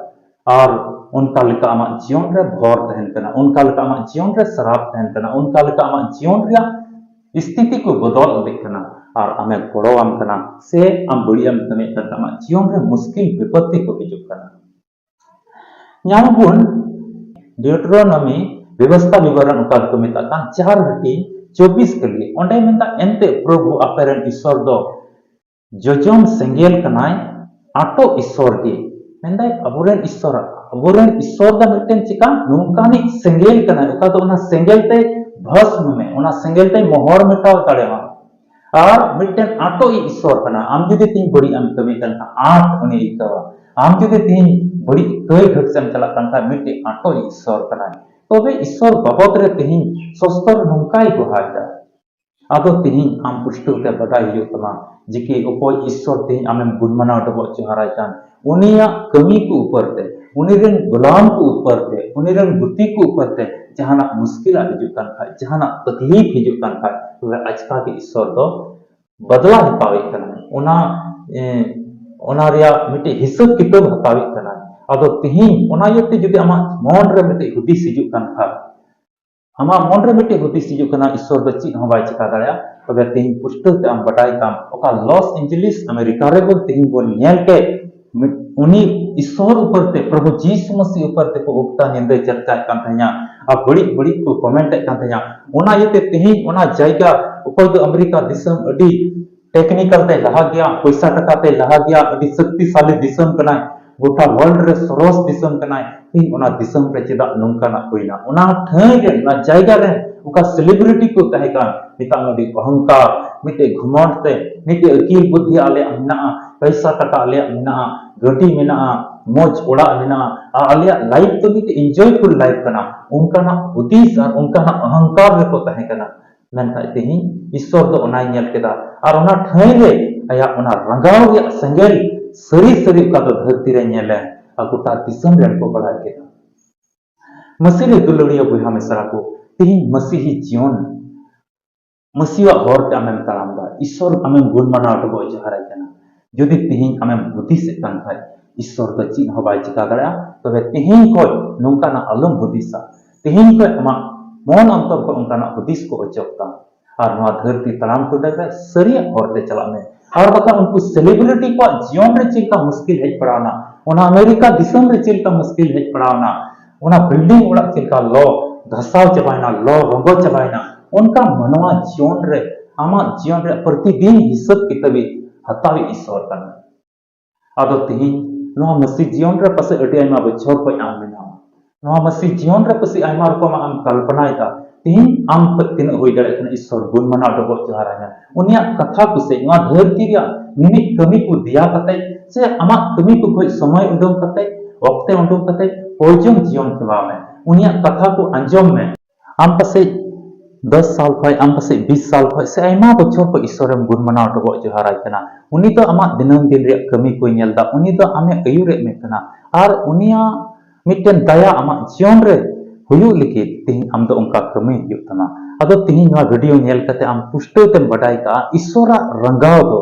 ᱟᱨ ᱚᱱᱠᱟ ᱞᱮᱠᱟ ᱟᱢᱟᱜ ᱡᱤᱭᱚᱱ ᱨᱮ ᱵᱷᱚᱨ ᱛᱟᱦᱮᱱ ᱠᱟᱱᱟ, ᱚᱱᱠᱟ ᱞᱮᱠᱟ ᱟᱢᱟᱜ ᱡᱤᱭᱚᱱ ᱨᱮ ᱥᱟᱨᱟᱯ ᱛᱟᱦᱮᱱ ᱠᱟᱱᱟ, ᱚᱱᱠᱟ ᱞᱮᱠᱟ ᱟᱢᱟᱜ ᱡᱤᱭᱚᱱ ᱨᱮᱭᱟᱜ ᱥᱛᱷᱤᱛᱤ ᱠᱚ ᱵᱚᱫᱚᱞ ᱤᱫᱤᱜ ᱠᱟᱱᱟ, ᱟᱨ ᱟᱢᱮ ᱜᱚᱲᱚᱣᱟᱢ ᱠᱟᱱᱟ, ᱥᱮ ᱟᱢ ᱵᱟᱹᱲᱤᱡ ᱮᱢ ᱠᱟᱹᱢᱤᱭᱮᱫ ᱠᱟᱱ ᱠᱷᱟᱱ ᱟᱢᱟᱜ ᱡᱤᱭᱚᱱ ᱨᱮ ᱢᱩᱥᱠᱤᱞ ᱵᱤᱯᱚᱛᱛᱤ ᱠᱚ ᱦᱤᱡᱩᱜ ᱠᱟᱱᱟ᱾ ᱧᱟᱢ ᱟᱵᱚᱱ ᱰᱤᱭᱩᱴᱨᱳᱱᱚᱢᱤ ᱵᱮᱵᱚᱥᱛᱷᱟ ᱵᱤᱵᱚᱨᱚᱱ, ᱚᱠᱟ ᱫᱚᱠᱚ ᱢᱮᱛᱟᱜ ᱠᱟᱱ ᱪᱟᱨ ᱦᱟᱹᱴᱤᱧ, ᱪᱚᱵᱵᱤᱥ ᱠᱟᱹᱞᱤ, ᱚᱸᱰᱮ ᱢᱮᱱᱫᱟ, ᱮᱱᱛᱮ ᱯᱨᱚᱵᱷᱩ ᱟᱯᱮᱨᱮᱱ ᱤᱥᱥᱚᱨ ᱫᱚ ᱡᱚᱡᱚᱢ ᱥᱮᱸᱜᱮᱞ ᱠᱟᱱᱟᱭ, ᱟᱴᱚᱜ ᱤᱥᱥᱚᱨ ᱜᱮ᱾ ᱢᱮᱱᱫᱟᱭ ᱟᱵᱚᱨᱮᱱ ᱤᱥᱥᱚᱨ, ᱟᱵᱚᱨᱮᱱ ᱤᱥᱥᱚᱨ ᱫᱚ ᱢᱤᱫᱴᱮᱱ ᱪᱮᱠᱟ ᱱᱚᱝᱠᱟᱱᱤᱡ ᱥᱮᱸᱜᱮᱞ ᱠᱟᱱᱟᱭ, ᱚᱠᱟ ᱫᱚ ᱚᱱᱟ ᱥᱮᱸᱜᱮᱞ ᱛᱮ ᱵᱷᱚᱥᱢ ᱢᱮ, ᱚᱱᱟ ᱥᱮᱸᱜᱮᱞ ᱛᱮ ᱢᱚᱦᱚᱨ ᱢᱮᱴᱟᱣ ᱫᱟᱲᱮᱭᱟᱢᱟ᱾ ᱟᱨ ᱢᱤᱫᱴᱮᱱ ᱟᱴᱚᱜ ᱤᱡ ᱤᱥᱥᱚᱨ ᱠᱟᱱᱟ᱾ ᱟᱢ ᱡᱩᱫᱤ ᱛᱤᱦᱤᱧ ᱵᱟᱹᱲᱤᱡ ᱮᱢ ᱠᱟᱹᱢᱤ ᱠᱟᱱ ᱠᱷᱟᱱ ᱟᱸᱴ ᱩᱱᱤ ᱟᱹᱭᱠᱟᱹᱣᱟ᱾ ᱟᱢ ᱡᱩᱫᱤ ᱛᱤᱦᱤᱧ ᱵᱟᱹᱲᱤᱡ ᱠᱟᱹᱭ ᱜᱷᱟᱹᱴ ᱥᱮᱫ ᱮᱢ ᱪᱟᱞᱟᱜ ᱠᱟᱱ ᱠᱷᱟᱱ ᱢᱤᱫᱴᱮᱱ ᱟᱴᱚᱜ ᱤᱡ ᱤᱥᱥᱚᱨ ᱠᱟᱱᱟᱭ᱾ ᱛᱚᱵᱮ ᱤᱥᱥᱚᱨ ᱵᱟᱵᱚᱫ ᱨᱮ ᱛᱤᱦᱤᱧ ᱥᱚᱥᱛᱚᱨ ᱱᱚᱝᱠᱟᱭ ᱜᱚᱦᱟᱭ ᱫᱟ᱾ ᱟᱫᱚ ᱛᱤᱦᱤᱧ ᱟᱢ ᱯᱩᱥᱴᱟᱹᱣ ᱛᱮ ᱵᱟᱰᱟᱭ ᱦᱩᱭᱩᱜ ᱛᱟᱢᱟ ᱡᱮ ᱠᱤ ᱚᱠᱚᱭ ᱤᱥᱥᱚᱨ ᱛᱤᱦᱤᱧ ᱟᱢᱮᱢ ᱜᱩᱱ ᱢᱟᱱᱟᱣ ᱰᱚᱵᱚᱜ ᱡᱚᱦᱟᱨᱟᱭ ᱠᱟᱱ, ᱩᱱᱤᱭᱟᱜ ᱠᱟᱹᱢᱤ ᱠᱚ ᱩᱯᱚᱨ ᱛᱮ, ᱩᱱᱤ ᱨᱮᱱ ᱜᱩᱞᱟᱢ ᱠᱚ ᱩᱯᱚᱨ ᱛᱮ, ᱩᱱᱤ ᱨᱮᱱ ᱜᱩᱛᱤ ᱠᱚ ᱩᱯᱚᱨ ᱛᱮ ᱡᱟᱦᱟᱱᱟᱜ ᱢᱩᱥᱠᱤᱞᱟᱜ ᱦᱤᱡᱩᱜ ᱠᱟᱱ ᱠᱷᱟᱡ, ᱡᱟᱦᱟᱱᱟᱜ ᱛᱟᱠᱞᱤᱯ ᱦᱤᱡᱩᱜ ᱠᱟᱱ ᱠᱷᱟᱡ, ᱛᱚᱵᱮ ᱟᱪᱠᱟ ᱜᱮ ᱤᱥᱥᱚᱨ ᱫᱚ ᱵᱟᱫᱞᱟ ᱦᱟᱛᱟᱣᱮᱫ ᱠᱟᱱᱟᱭ᱾ ᱚᱱᱟ, ᱮ, ᱚᱱᱟ ᱨᱮᱭᱟᱜ ᱢᱤᱫᱴᱮᱡ ᱦᱤᱥᱟᱹᱵ ᱠᱤᱛᱟᱹᱵ ᱦᱟᱛᱟᱣᱮᱫ ᱠᱟᱱᱟᱭ᱾ ᱟᱫᱚ ᱛᱤᱦᱤᱧ ᱚᱱᱟ ᱤᱭᱟᱹᱛᱮ ᱡᱩᱫᱤ ᱟᱢᱟᱜ ᱢᱚᱱ ᱨᱮ ᱢᱤᱫᱴᱮᱡ ᱦᱩᱫᱤᱥ ᱦᱤᱡᱩᱜ ᱠᱟᱱ ᱠᱷᱟᱡ, ᱟᱢᱟᱜ ᱢᱚᱱ ᱨᱮ ᱢᱤᱫᱴᱮᱡ ᱦᱩᱫᱤᱥ ᱦᱤᱡᱩᱜ ᱠᱟᱱᱟ, ᱤᱥᱥᱚᱨ ᱫᱚ ᱪᱮᱫ ᱦᱚᱸ ᱵᱟᱭ ᱪᱤᱠᱟ ᱫᱟᱲᱮᱭᱟᱜᱼᱟ, ᱛᱚᱵᱮ ᱛᱮᱦᱮᱧ ᱯᱩᱥᱴᱟᱹᱣ ᱛᱮ ᱟᱢ ᱵᱟᱰᱟᱭ ᱛᱟᱢ, ᱚᱠᱟ ᱞᱚᱥ ᱮᱱᱡᱮᱞᱤᱥ ᱟᱢᱮᱨᱤᱠᱟ ᱨᱮᱵᱚᱱ ᱛᱮᱦᱮᱧ ᱵᱚᱱ ᱧᱮᱞ ᱠᱮᱫ, ᱢᱤᱫ-, ᱩᱱᱤ ᱤᱥᱥᱚᱨ ᱩᱯᱚᱨ ᱛᱮ, ᱯᱨᱚᱵᱷᱩ ᱡᱤᱥᱩ ᱢᱟᱥᱤ ᱩᱯᱚᱨ ᱛᱮᱠᱚ ᱚᱠᱛᱟ ᱧᱤᱫᱟᱹ ᱪᱟᱨᱪᱟᱭᱮᱫ ᱠᱟᱱ ᱛᱟᱦᱮᱸᱱᱟ ᱟᱨ ᱵᱟᱹᱲᱤᱡ ᱵᱟᱹᱲᱤᱡ ᱠᱚ ᱠᱚᱢᱮᱱᱴ ᱮᱫ ᱠᱟᱱ ᱛᱟᱦᱮᱸᱱᱟ᱾ ᱚᱱᱟ ᱤᱭᱟᱹᱛᱮ ᱛᱮᱦᱮᱧ ᱚᱱᱟ ᱡᱟᱭᱜᱟ, ᱚᱠᱚᱭ ᱫᱚ ᱟᱢᱮᱨᱤᱠᱟ ᱫᱤᱥᱚᱢ ᱟᱹᱰᱤ ᱴᱮᱠᱱᱤᱠᱟᱞ ᱛᱮ ᱞᱟᱦᱟ ᱜᱮᱭᱟ, ᱯᱚᱭᱥᱟ ᱴᱟᱠᱟ ᱛᱮ ᱞᱟᱦᱟ ᱜᱮᱭᱟ, ᱟᱹᱰᱤ ᱥᱚᱠᱛᱤᱥᱟᱞᱤ ᱫᱤᱥᱚᱢ ᱠᱟᱱᱟᱭ, ᱜᱚᱴᱟ ᱣᱟᱨᱞᱰ ᱨᱮ ᱥᱚᱨᱚᱥ ᱫᱤᱥᱚᱢ ᱠᱟᱱᱟᱭ, ᱛᱮᱦᱮᱧ ᱚᱱᱟ ᱫᱤᱥᱚᱢ ᱨᱮ ᱪᱮᱫᱟᱜ ᱱᱚᱝᱠᱟᱱᱟᱜ ᱦᱩᱭᱱᱟ? ᱚᱱᱟ ᱴᱷᱟᱹᱭ ᱨᱮ, ᱚᱱᱟ ᱡᱟᱭᱜᱟ ᱨᱮ ᱚᱠᱟ ᱥᱮᱞᱤᱵᱨᱤᱴᱤ ᱠᱚ ᱛᱟᱦᱮᱸ ᱠᱟᱱ, ᱢᱮᱛᱟᱜ ᱢᱮ ᱟᱹᱰᱤ ᱚᱦᱚᱝᱠᱟᱨ, ᱢᱤᱫᱴᱮᱡ ᱜᱷᱩᱢᱚᱱᱰ ᱛᱮ, ᱢᱤᱫᱴᱮᱡ ᱟᱹᱠᱤᱞ ᱵᱩᱫᱽᱫᱷᱤ ᱟᱞᱮᱭᱟᱜ ᱢᱮᱱᱟᱜᱼᱟ, ᱯᱚᱭᱥᱟ ᱴᱟᱠᱟ ᱟᱞᱮᱭᱟᱜ ᱢᱮᱱᱟᱜᱼᱟ, ᱜᱟᱹᱰᱤ ᱢᱮᱱᱟᱜᱼᱟ, ᱢᱚᱡᱽ ᱚᱲᱟᱜ ᱢᱮᱱᱟᱜᱼᱟ, ᱟᱨ ᱟᱞᱮᱭᱟᱜ ᱞᱟᱭᱤᱯᱷ ᱫᱚ ᱢᱤᱫᱴᱮᱡ ᱤᱱᱡᱚᱭᱯᱷᱩᱞ ᱞᱟᱭᱤᱯᱷ ᱠᱟᱱᱟ, ᱚᱱᱠᱟᱱᱟᱜ ᱦᱩᱫᱤᱥ ᱟᱨ ᱚᱱᱠᱟᱱᱟᱜ ᱚᱦᱚᱝᱠᱟᱨ ᱨᱮᱠᱚ ᱛᱟᱦᱮᱸ ᱠᱟᱱᱟ᱾ ᱢᱮᱱᱠᱷᱟᱱ ᱛᱮᱦᱮᱧ ᱤᱥᱥᱚᱨ ᱫᱚ ᱚᱱᱟᱭ ᱧᱮᱞ ᱠᱮᱫᱟ ᱟᱨ ᱚᱱᱟ ᱴᱷᱟᱹᱭ ᱨᱮ ᱟᱭᱟᱜ ᱚᱱᱟ ᱨᱟᱸᱜᱟᱣ ᱨᱮᱭᱟᱜ ᱥᱮᱸᱜᱮᱞ ᱥᱟᱹᱨᱤ ᱥᱟᱹᱨᱤ ᱚᱠᱟ ᱫᱚ ᱫᱷᱟᱹᱨᱛᱤ ᱨᱮ ᱧᱮᱞᱮ ᱟᱨ ᱜᱚᱴᱟ ᱫᱤᱥᱚᱢ ᱨᱮᱱ ᱠᱚ ᱵᱟᱲᱟᱭ ᱠᱮᱫᱟ᱾ ᱢᱟᱹᱥᱤ ᱨᱮ ᱫᱩᱞᱟᱹᱲᱤᱭᱟᱹ ᱵᱚᱭᱦᱟ ᱢᱤᱥᱨᱟ ᱠᱚ, ᱛᱮᱦᱮᱧ ᱢᱟᱹᱥᱤᱦᱤ ᱡᱤᱭᱚᱱ ᱢᱟᱹᱥᱤᱭᱟᱜ ᱦᱚᱨ ᱛᱮ ᱟᱢᱮᱢ ᱛᱟᱲᱟᱢ ᱫᱟ, ᱤᱥᱥᱚᱨ ᱟᱢᱮᱢ ᱜᱩᱱ ᱢᱟᱱᱟᱣ ᱰᱚᱵᱚᱜ ᱡᱚᱦᱟᱨᱟᱭ ᱠᱟᱱᱟ᱾ ᱡᱩᱫᱤ ᱛᱮᱦᱮᱧ ᱟᱢᱮᱢ ᱦᱩᱫᱤᱥᱮᱫ ᱠᱟᱱ ᱠᱷᱟᱡ, ᱤᱥᱥᱚᱨ ᱫᱚ ᱪᱮᱫ ᱦᱚᱸ ᱵᱟᱭ ᱪᱤᱠᱟ ᱫᱟᱲᱮᱭᱟᱜᱼᱟ, ᱛᱚᱵᱮ ᱛᱮᱦᱮᱧ ᱠᱷᱚᱡ ᱱᱚᱝᱠᱟᱱᱟᱜ ᱟᱞᱚᱢ ᱦᱩᱫᱤᱥᱟ᱾ ᱛᱮᱦᱮᱧ ᱠᱷᱚᱡ ᱟᱢᱟᱜ ᱢᱚᱱ ᱚᱱᱛᱚᱨ ᱠᱷᱚᱡ ᱚᱱᱠᱟᱱᱟᱜ ᱦᱩᱫᱤᱥ ᱠᱚ ᱚᱪᱚᱜ ᱛᱟᱢ᱾ ᱟᱨ ᱱᱚᱣᱟ ᱫᱷᱟᱹᱨᱛᱤ ᱛᱟᱲᱟᱢ ᱴᱚᱴᱷᱟ ᱨᱮ ᱥᱟᱹᱨᱤᱭᱟᱜ ᱦᱚᱨ ᱛᱮ ᱪᱟᱞᱟᱜ ᱢᱮ᱾ ᱟᱨ ᱵᱟᱠᱷᱟᱱ ᱩᱱᱠᱩ ᱥᱮᱞᱤᱵᱨᱤᱴᱤ ᱠᱚᱣᱟᱜ ᱡᱤᱭᱚᱱ ᱨᱮ ᱪᱮᱫ ᱞᱮᱠᱟ ᱢᱩᱥᱠᱤᱞ ᱦᱮᱡ ᱯᱟᱲᱟᱣᱱᱟ, ᱚᱱᱟ ᱟᱢᱮᱨᱤᱠᱟ ᱫᱤᱥᱚᱢ ᱨᱮ ᱪᱮᱫ ᱞᱮᱠᱟ ᱢᱩᱥᱠᱤᱞ ᱦᱮᱡ ᱯᱟᱲᱟᱣᱱᱟ, ᱚᱱᱟ ᱵᱤᱞᱰᱤᱝ ᱚᱲᱟᱜ ᱪᱮᱫ ᱞᱮᱠᱟ ᱞᱚ ᱫᱷᱟᱥᱟᱣ ᱪᱟᱵᱟᱭᱱᱟ, ᱞᱚ ᱨᱚᱸᱜᱚ ᱪᱟᱵᱟᱭᱱᱟ, ᱚᱱᱠᱟ ᱢᱟᱱᱣᱟ ᱡᱤᱭᱚᱱ ᱨᱮ ᱟᱢᱟᱜ ᱡᱤᱭᱚᱱ ᱨᱮ ᱯᱨᱚᱛᱤᱫᱤᱱ ᱦᱤᱥᱟᱹᱵ ᱠᱤᱛᱟᱹᱵᱤᱡ ᱦᱟᱛᱟᱣᱤᱡ ᱤᱥᱚᱨ ᱠᱟᱱᱟ᱾ ᱟᱫᱚ ᱛᱤᱦᱤᱧ ᱱᱚᱣᱟ ᱢᱟᱹᱥᱤ ᱡᱤᱭᱚᱱ ᱨᱮ ᱯᱟᱥᱮᱡ ᱟᱹᱰᱤ ᱟᱭᱢᱟ ᱵᱚᱪᱷᱚᱨ ᱠᱷᱚᱱ ᱟᱢ ᱢᱮᱱᱟᱢᱟ᱾ ᱱᱚᱣᱟ ᱢᱟᱹᱥᱤ ᱡᱤᱭᱚᱱ ᱨᱮ ᱯᱟᱥᱮᱡ ᱟᱭᱢᱟ ᱨᱚᱠᱚᱢᱟᱜ ᱮᱢ ᱠᱟᱞᱯᱚᱱᱟᱭᱮᱫᱟ᱾ ᱛᱤᱦᱤᱧ ᱟᱢ ᱠᱷᱚᱱ ᱛᱤᱱᱟᱹᱜ ᱦᱩᱭ ᱫᱟᱲᱮᱭᱟᱜ ᱠᱟᱱᱟ, ᱤᱥᱚᱨ ᱜᱩᱱ ᱢᱟᱱᱟᱣ ᱰᱚᱵᱚᱜ ᱡᱚᱦᱟᱨ ᱟᱭ ᱢᱮ᱾ ᱩᱱᱤᱭᱟᱜ ᱠᱟᱛᱷᱟ ᱠᱚ ᱥᱮ ᱱᱚᱣᱟ ᱫᱷᱟᱹᱨᱛᱤ ᱨᱮᱭᱟᱜ ᱢᱤᱢᱤᱫ ᱠᱟᱹᱢᱤ ᱠᱚ ᱫᱮᱭᱟ ᱠᱟᱛᱮ ᱥᱮ ᱟᱢᱟᱜ ᱠᱟᱹᱢᱤ ᱠᱚ ᱠᱷᱚᱱ ᱥᱚᱢᱚᱭ ᱩᱰᱩᱝ ᱠᱟᱛᱮ, ᱚᱠᱛᱮ ᱩᱰᱩᱝ ᱠᱟᱛᱮ ᱯᱨᱚᱭᱳᱡᱚᱱ ᱡᱤᱭᱚᱱ ᱠᱷᱮᱢᱟᱣ ᱢᱮ᱾ ᱩᱱᱤᱭᱟᱜ ᱠᱟᱛᱷᱟ ᱠᱚ ᱟᱸᱡᱚᱢ ᱢᱮ᱾ ᱟᱢ ᱯᱟᱥᱮᱡ ᱫᱚᱥ ᱥᱟᱞ ᱠᱷᱚᱱ, ᱟᱢ ᱯᱟᱥᱮᱡ ᱵᱤᱥ ᱥᱟᱞ ᱠᱷᱚᱱ ᱥᱮ ᱟᱭᱢᱟ ᱵᱚᱪᱷᱚᱨ ᱠᱷᱚᱱ ᱤᱥᱚᱨᱮᱢ ᱜᱩᱱ ᱢᱟᱱᱟᱣ ᱰᱚᱵᱚᱜ ᱡᱚᱦᱟᱨᱟᱭ ᱠᱟᱱᱟ᱾ ᱩᱱᱤ ᱫᱚ ᱟᱢᱟᱜ ᱫᱤᱱᱟᱹᱢ ᱫᱤᱱ ᱨᱮᱭᱟᱜ ᱠᱟᱹᱢᱤ ᱠᱚᱭ ᱧᱮᱞ ᱮᱫᱟ, ᱩᱱᱤ ᱫᱚ ᱟᱢᱮ ᱟᱹᱭᱩᱨᱮᱫ ᱢᱮ ᱠᱟᱱᱟ᱾ ᱟᱨ ᱩᱱᱤᱭᱟᱜ ᱢᱤᱫᱴᱮᱱ ᱫᱟᱭᱟ ᱟᱢᱟᱜ ᱡᱤᱭᱚᱱ ᱨᱮ ᱦᱩᱭᱩᱜ ᱞᱟᱹᱜᱤᱫ ᱛᱮᱦᱮᱧ ᱟᱢ ᱫᱚ ᱚᱱᱠᱟ ᱠᱟᱹᱢᱤ ᱦᱩᱭᱩᱜ ᱛᱟᱢᱟ᱾ ᱟᱫᱚ ᱛᱮᱦᱮᱧ ᱱᱚᱣᱟ ᱵᱷᱤᱰᱤᱭᱳ ᱧᱮᱞ ᱠᱟᱛᱮ ᱟᱢ ᱯᱩᱥᱴᱟᱹᱣ ᱛᱮᱢ ᱵᱟᱰᱟᱭ ᱠᱟᱜᱼᱟ, ᱤᱥᱚᱨᱟᱜ ᱨᱟᱸᱜᱟᱣ ᱫᱚ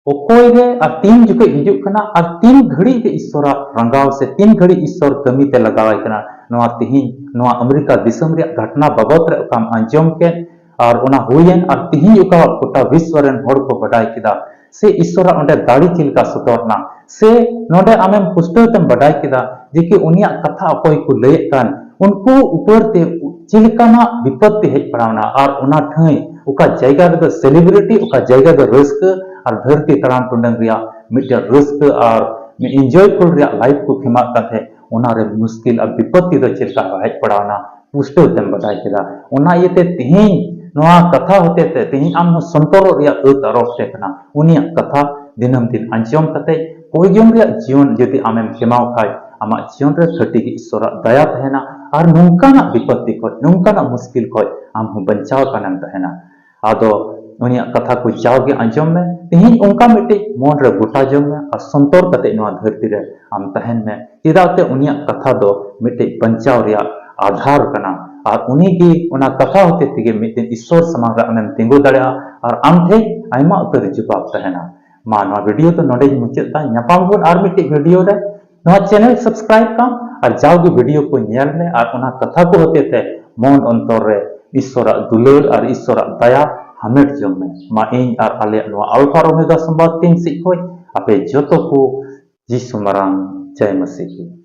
ᱚᱠᱚᱭ ᱨᱮ ᱟᱨ ᱛᱤᱱ ᱡᱚᱠᱷᱮᱡ ᱦᱤᱡᱩᱜ ᱠᱟᱱᱟ ᱟᱨ ᱛᱤᱱ ᱜᱷᱟᱹᱲᱤᱡ ᱨᱮ ᱤᱥᱚᱨᱟᱜ ᱨᱟᱸᱜᱟᱣ ᱥᱮ ᱛᱤᱱ ᱜᱷᱟᱹᱲᱤᱡ ᱤᱥᱚᱨ ᱠᱟᱹᱢᱤ ᱛᱮ ᱞᱟᱜᱟᱣᱟᱭ ᱠᱟᱱᱟ᱾ ᱱᱚᱣᱟ ᱛᱮᱦᱮᱧ ᱱᱚᱣᱟ ᱟᱢᱮᱨᱤᱠᱟ ᱫᱤᱥᱚᱢ ᱨᱮᱭᱟᱜ ᱜᱷᱚᱴᱱᱟ ᱵᱟᱵᱚᱛ ᱨᱮ ᱚᱠᱟᱢ ᱟᱸᱡᱚᱢ ᱠᱮᱫ ᱟᱨ ᱚᱱᱟ ᱦᱩᱭᱮᱱ ᱟᱨ ᱛᱮᱦᱮᱧ ᱚᱠᱟ ᱜᱚᱴᱟ ᱵᱤᱥᱣᱚ ᱨᱮᱱ ᱦᱚᱲ ᱠᱚ ᱵᱟᱰᱟᱭ ᱠᱮᱫᱟ, ᱥᱮ ᱤᱥᱚᱨᱟᱜ ᱚᱸᱰᱮ ᱫᱟᱲᱮ ᱪᱮᱫ ᱞᱮᱠᱟ ᱥᱚᱫᱚᱨ ᱮᱱᱟ, ᱥᱮ ᱱᱚᱰᱮ ᱟᱢᱮᱢ ᱯᱩᱥᱴᱟᱹᱣ ᱛᱮᱢ ᱵᱟᱰᱟᱭ ᱠᱮᱫᱟ ᱡᱮ ᱠᱤ ᱩᱱᱤᱭᱟᱜ ᱠᱟᱛᱷᱟ ᱚᱠᱚᱭ ᱠᱚ ᱞᱟᱹᱭᱮᱫ ᱠᱟᱱ, ᱩᱱᱠᱩ ᱩᱯᱚᱨ ᱛᱮ ᱪᱮᱫ ᱞᱮᱠᱟᱱᱟᱜ ᱵᱤᱯᱚᱛᱛᱤ ᱦᱮᱡ ᱯᱟᱲᱟᱣᱱᱟ ᱟᱨ ᱚᱱᱟ ᱴᱷᱟᱹᱭ ᱚᱠᱟ ᱡᱟᱭᱜᱟ ᱨᱮᱫᱚ ᱥᱮᱞᱤᱵᱨᱤᱴᱤ, ᱚᱠᱟ ᱡᱟᱭᱜᱟ ᱫᱚ ᱨᱟᱹᱥᱠᱟᱹ ᱟᱨ ᱫᱷᱟᱹᱨᱛᱤ ᱛᱟᱲᱟᱢ ᱴᱩᱰᱟᱹᱝ ᱨᱮᱭᱟᱜ ᱢᱤᱫᱴᱮᱱ ᱨᱟᱹᱥᱠᱟᱹ ᱟᱨ ᱢᱤᱫ ᱤᱱᱡᱚᱭᱯᱷᱩᱞ ᱨᱮᱭᱟᱜ ᱞᱟᱭᱤᱯᱷ ᱠᱚ ᱠᱷᱮᱢᱟᱜ ᱠᱟᱱ ᱛᱟᱦᱮᱸᱫ, ᱚᱱᱟᱨᱮ ᱢᱩᱥᱠᱤᱞ ᱟᱨ ᱵᱤᱯᱚᱛᱛᱤ ᱫᱚ ᱪᱮᱫ ᱞᱮᱠᱟ ᱦᱮᱡ ᱯᱟᱲᱟᱣᱱᱟ, ᱯᱩᱥᱴᱟᱹᱣ ᱛᱮᱢ ᱵᱟᱰᱟᱭ ᱠᱮᱫᱟ᱾ ᱚᱱᱟ ᱤᱭᱟᱹᱛᱮ ᱛᱮᱦᱮᱧ ᱱᱚᱣᱟ ᱠᱟᱛᱷᱟ ᱦᱚᱛᱮ ᱛᱮ ᱛᱮᱦᱮᱧ ᱟᱢ ᱦᱚᱸ ᱥᱚᱱᱛᱚᱨᱚᱜ ᱨᱮᱭᱟᱜ ᱟᱹᱛ ᱟᱨᱚ ᱛᱮ ᱠᱟᱱᱟ᱾ ᱩᱱᱤᱭᱟᱜ ᱠᱟᱛᱷᱟ ᱫᱤᱱᱟᱹᱢ ᱫᱤᱱ ᱟᱸᱡᱚᱢ ᱠᱟᱛᱮ ᱯᱨᱚᱭᱳᱡᱚᱱ ᱨᱮᱭᱟᱜ ᱡᱤᱭᱚᱱ ᱡᱩᱫᱤ ᱟᱢᱮᱢ ᱠᱷᱮᱢᱟᱣ ᱠᱷᱟᱡ, ᱟᱢᱟᱜ ᱡᱤᱭᱚᱱ ᱨᱮ ᱠᱷᱟᱹᱴᱤ ᱜᱮ ᱤᱥᱚᱨᱟᱜ ᱫᱟᱭᱟ ᱛᱟᱦᱮᱱᱟ ᱟᱨ ᱱᱚᱝᱠᱟᱱᱟᱜ ᱵᱤᱯᱚᱛᱛᱤ ᱠᱷᱚᱡ, ᱱᱚᱝᱠᱟᱱᱟᱜ ᱢᱩᱥᱠᱤᱞ ᱠᱷᱚᱡ ᱟᱢ ᱦᱚᱸ ᱵᱟᱧᱪᱟᱣ ᱠᱟᱱᱮᱢ ᱛᱟᱦᱮᱱᱟ᱾ ᱟᱫᱚ ᱩᱱᱤᱭᱟᱜ ᱠᱟᱛᱷᱟ ᱠᱚ ᱡᱟᱣᱜᱮ ᱟᱸᱡᱚᱢ ᱢᱮ᱾ ᱛᱮᱦᱮᱧ ᱚᱱᱠᱟ ᱢᱤᱫᱴᱮᱡ ᱢᱚᱱ ᱨᱮ ᱜᱚᱴᱟ ᱡᱚᱝ ᱢᱮ ᱟᱨ ᱥᱚᱱᱛᱚᱨ ᱠᱟᱛᱮ ᱱᱚᱣᱟ ᱫᱷᱟᱹᱨᱛᱤ ᱨᱮ ᱟᱢ ᱛᱟᱦᱮᱱ ᱢᱮ᱾ ᱪᱮᱫᱟᱜ ᱥᱮ ᱩᱱᱤᱭᱟᱜ ᱠᱟᱛᱷᱟ ᱫᱚ ᱢᱤᱫᱴᱮᱡ ᱵᱟᱧᱪᱟᱣ ᱨᱮᱭᱟᱜ ᱟᱫᱷᱟᱨ ᱠᱟᱱᱟ ᱟᱨ ᱩᱱᱤ ᱜᱮ ᱚᱱᱟ ᱠᱟᱛᱷᱟ ᱦᱚᱛᱮ ᱛᱮᱜᱮ ᱢᱤᱫ ᱫᱤᱱ ᱤᱥᱥᱚᱨ ᱥᱟᱢᱟᱝ ᱨᱮ ᱟᱢᱮᱢ ᱛᱤᱸᱜᱩ ᱫᱟᱲᱮᱭᱟᱜᱼᱟ ᱟᱨ ᱟᱢ ᱴᱷᱮᱱ ᱟᱭᱢᱟ ᱩᱛᱟᱹᱨ ᱡᱚᱵᱟᱵ ᱛᱟᱦᱮᱱᱟ᱾ ᱢᱟ ᱱᱚᱣᱟ ᱵᱷᱤᱰᱤᱭᱳ ᱫᱚ ᱱᱚᱰᱮᱧ ᱢᱩᱪᱟᱹᱫ ᱫᱟ᱾ ᱧᱟᱯᱟᱢ ᱵᱚᱱ ᱟᱨ ᱢᱤᱫᱴᱮᱡ ᱵᱷᱤᱰᱤᱭᱳ ᱨᱮ᱾ ᱱᱚᱣᱟ ᱪᱮᱱᱮᱞ ᱥᱟᱵᱥᱠᱨᱟᱭᱤᱵ ᱠᱟᱢ ᱟᱨ ᱡᱟᱣᱜᱮ ᱵᱷᱤᱰᱤᱭᱳ ᱠᱚ ᱧᱮᱞ ᱢᱮ ᱟᱨ ᱚᱱᱟ ᱠᱟᱛᱷᱟ ᱠᱚ ᱦᱚᱛᱮ ᱛᱮ ᱢᱚᱱ ᱚᱱᱛᱚᱨ ᱨᱮ ᱤᱥᱥᱚᱨᱟᱜ ᱫᱩᱞᱟᱹᱲ ᱟᱨ ᱤᱥᱥᱚᱨᱟᱜ ᱫᱟᱭᱟ ᱦᱟᱢᱮᱴ ᱡᱚᱝ ᱢᱮ᱾ ᱢᱟ ᱤᱧ ᱟᱨ ᱟᱞᱮᱭᱟᱜ ᱱᱚᱣᱟ ᱟᱞᱯᱷᱟ ᱟᱨ ᱳᱢᱮᱜᱟ ᱥᱚᱢᱵᱟᱫ ᱴᱤᱢ ᱥᱮᱫ ᱠᱷᱚᱡ ᱟᱯᱮ ᱡᱚᱛᱚ ᱠᱚ ᱡᱤᱥᱩ ᱢᱟᱨᱟᱝ ᱡᱟᱭ ᱢᱟᱹᱥᱤ ᱠᱤ᱾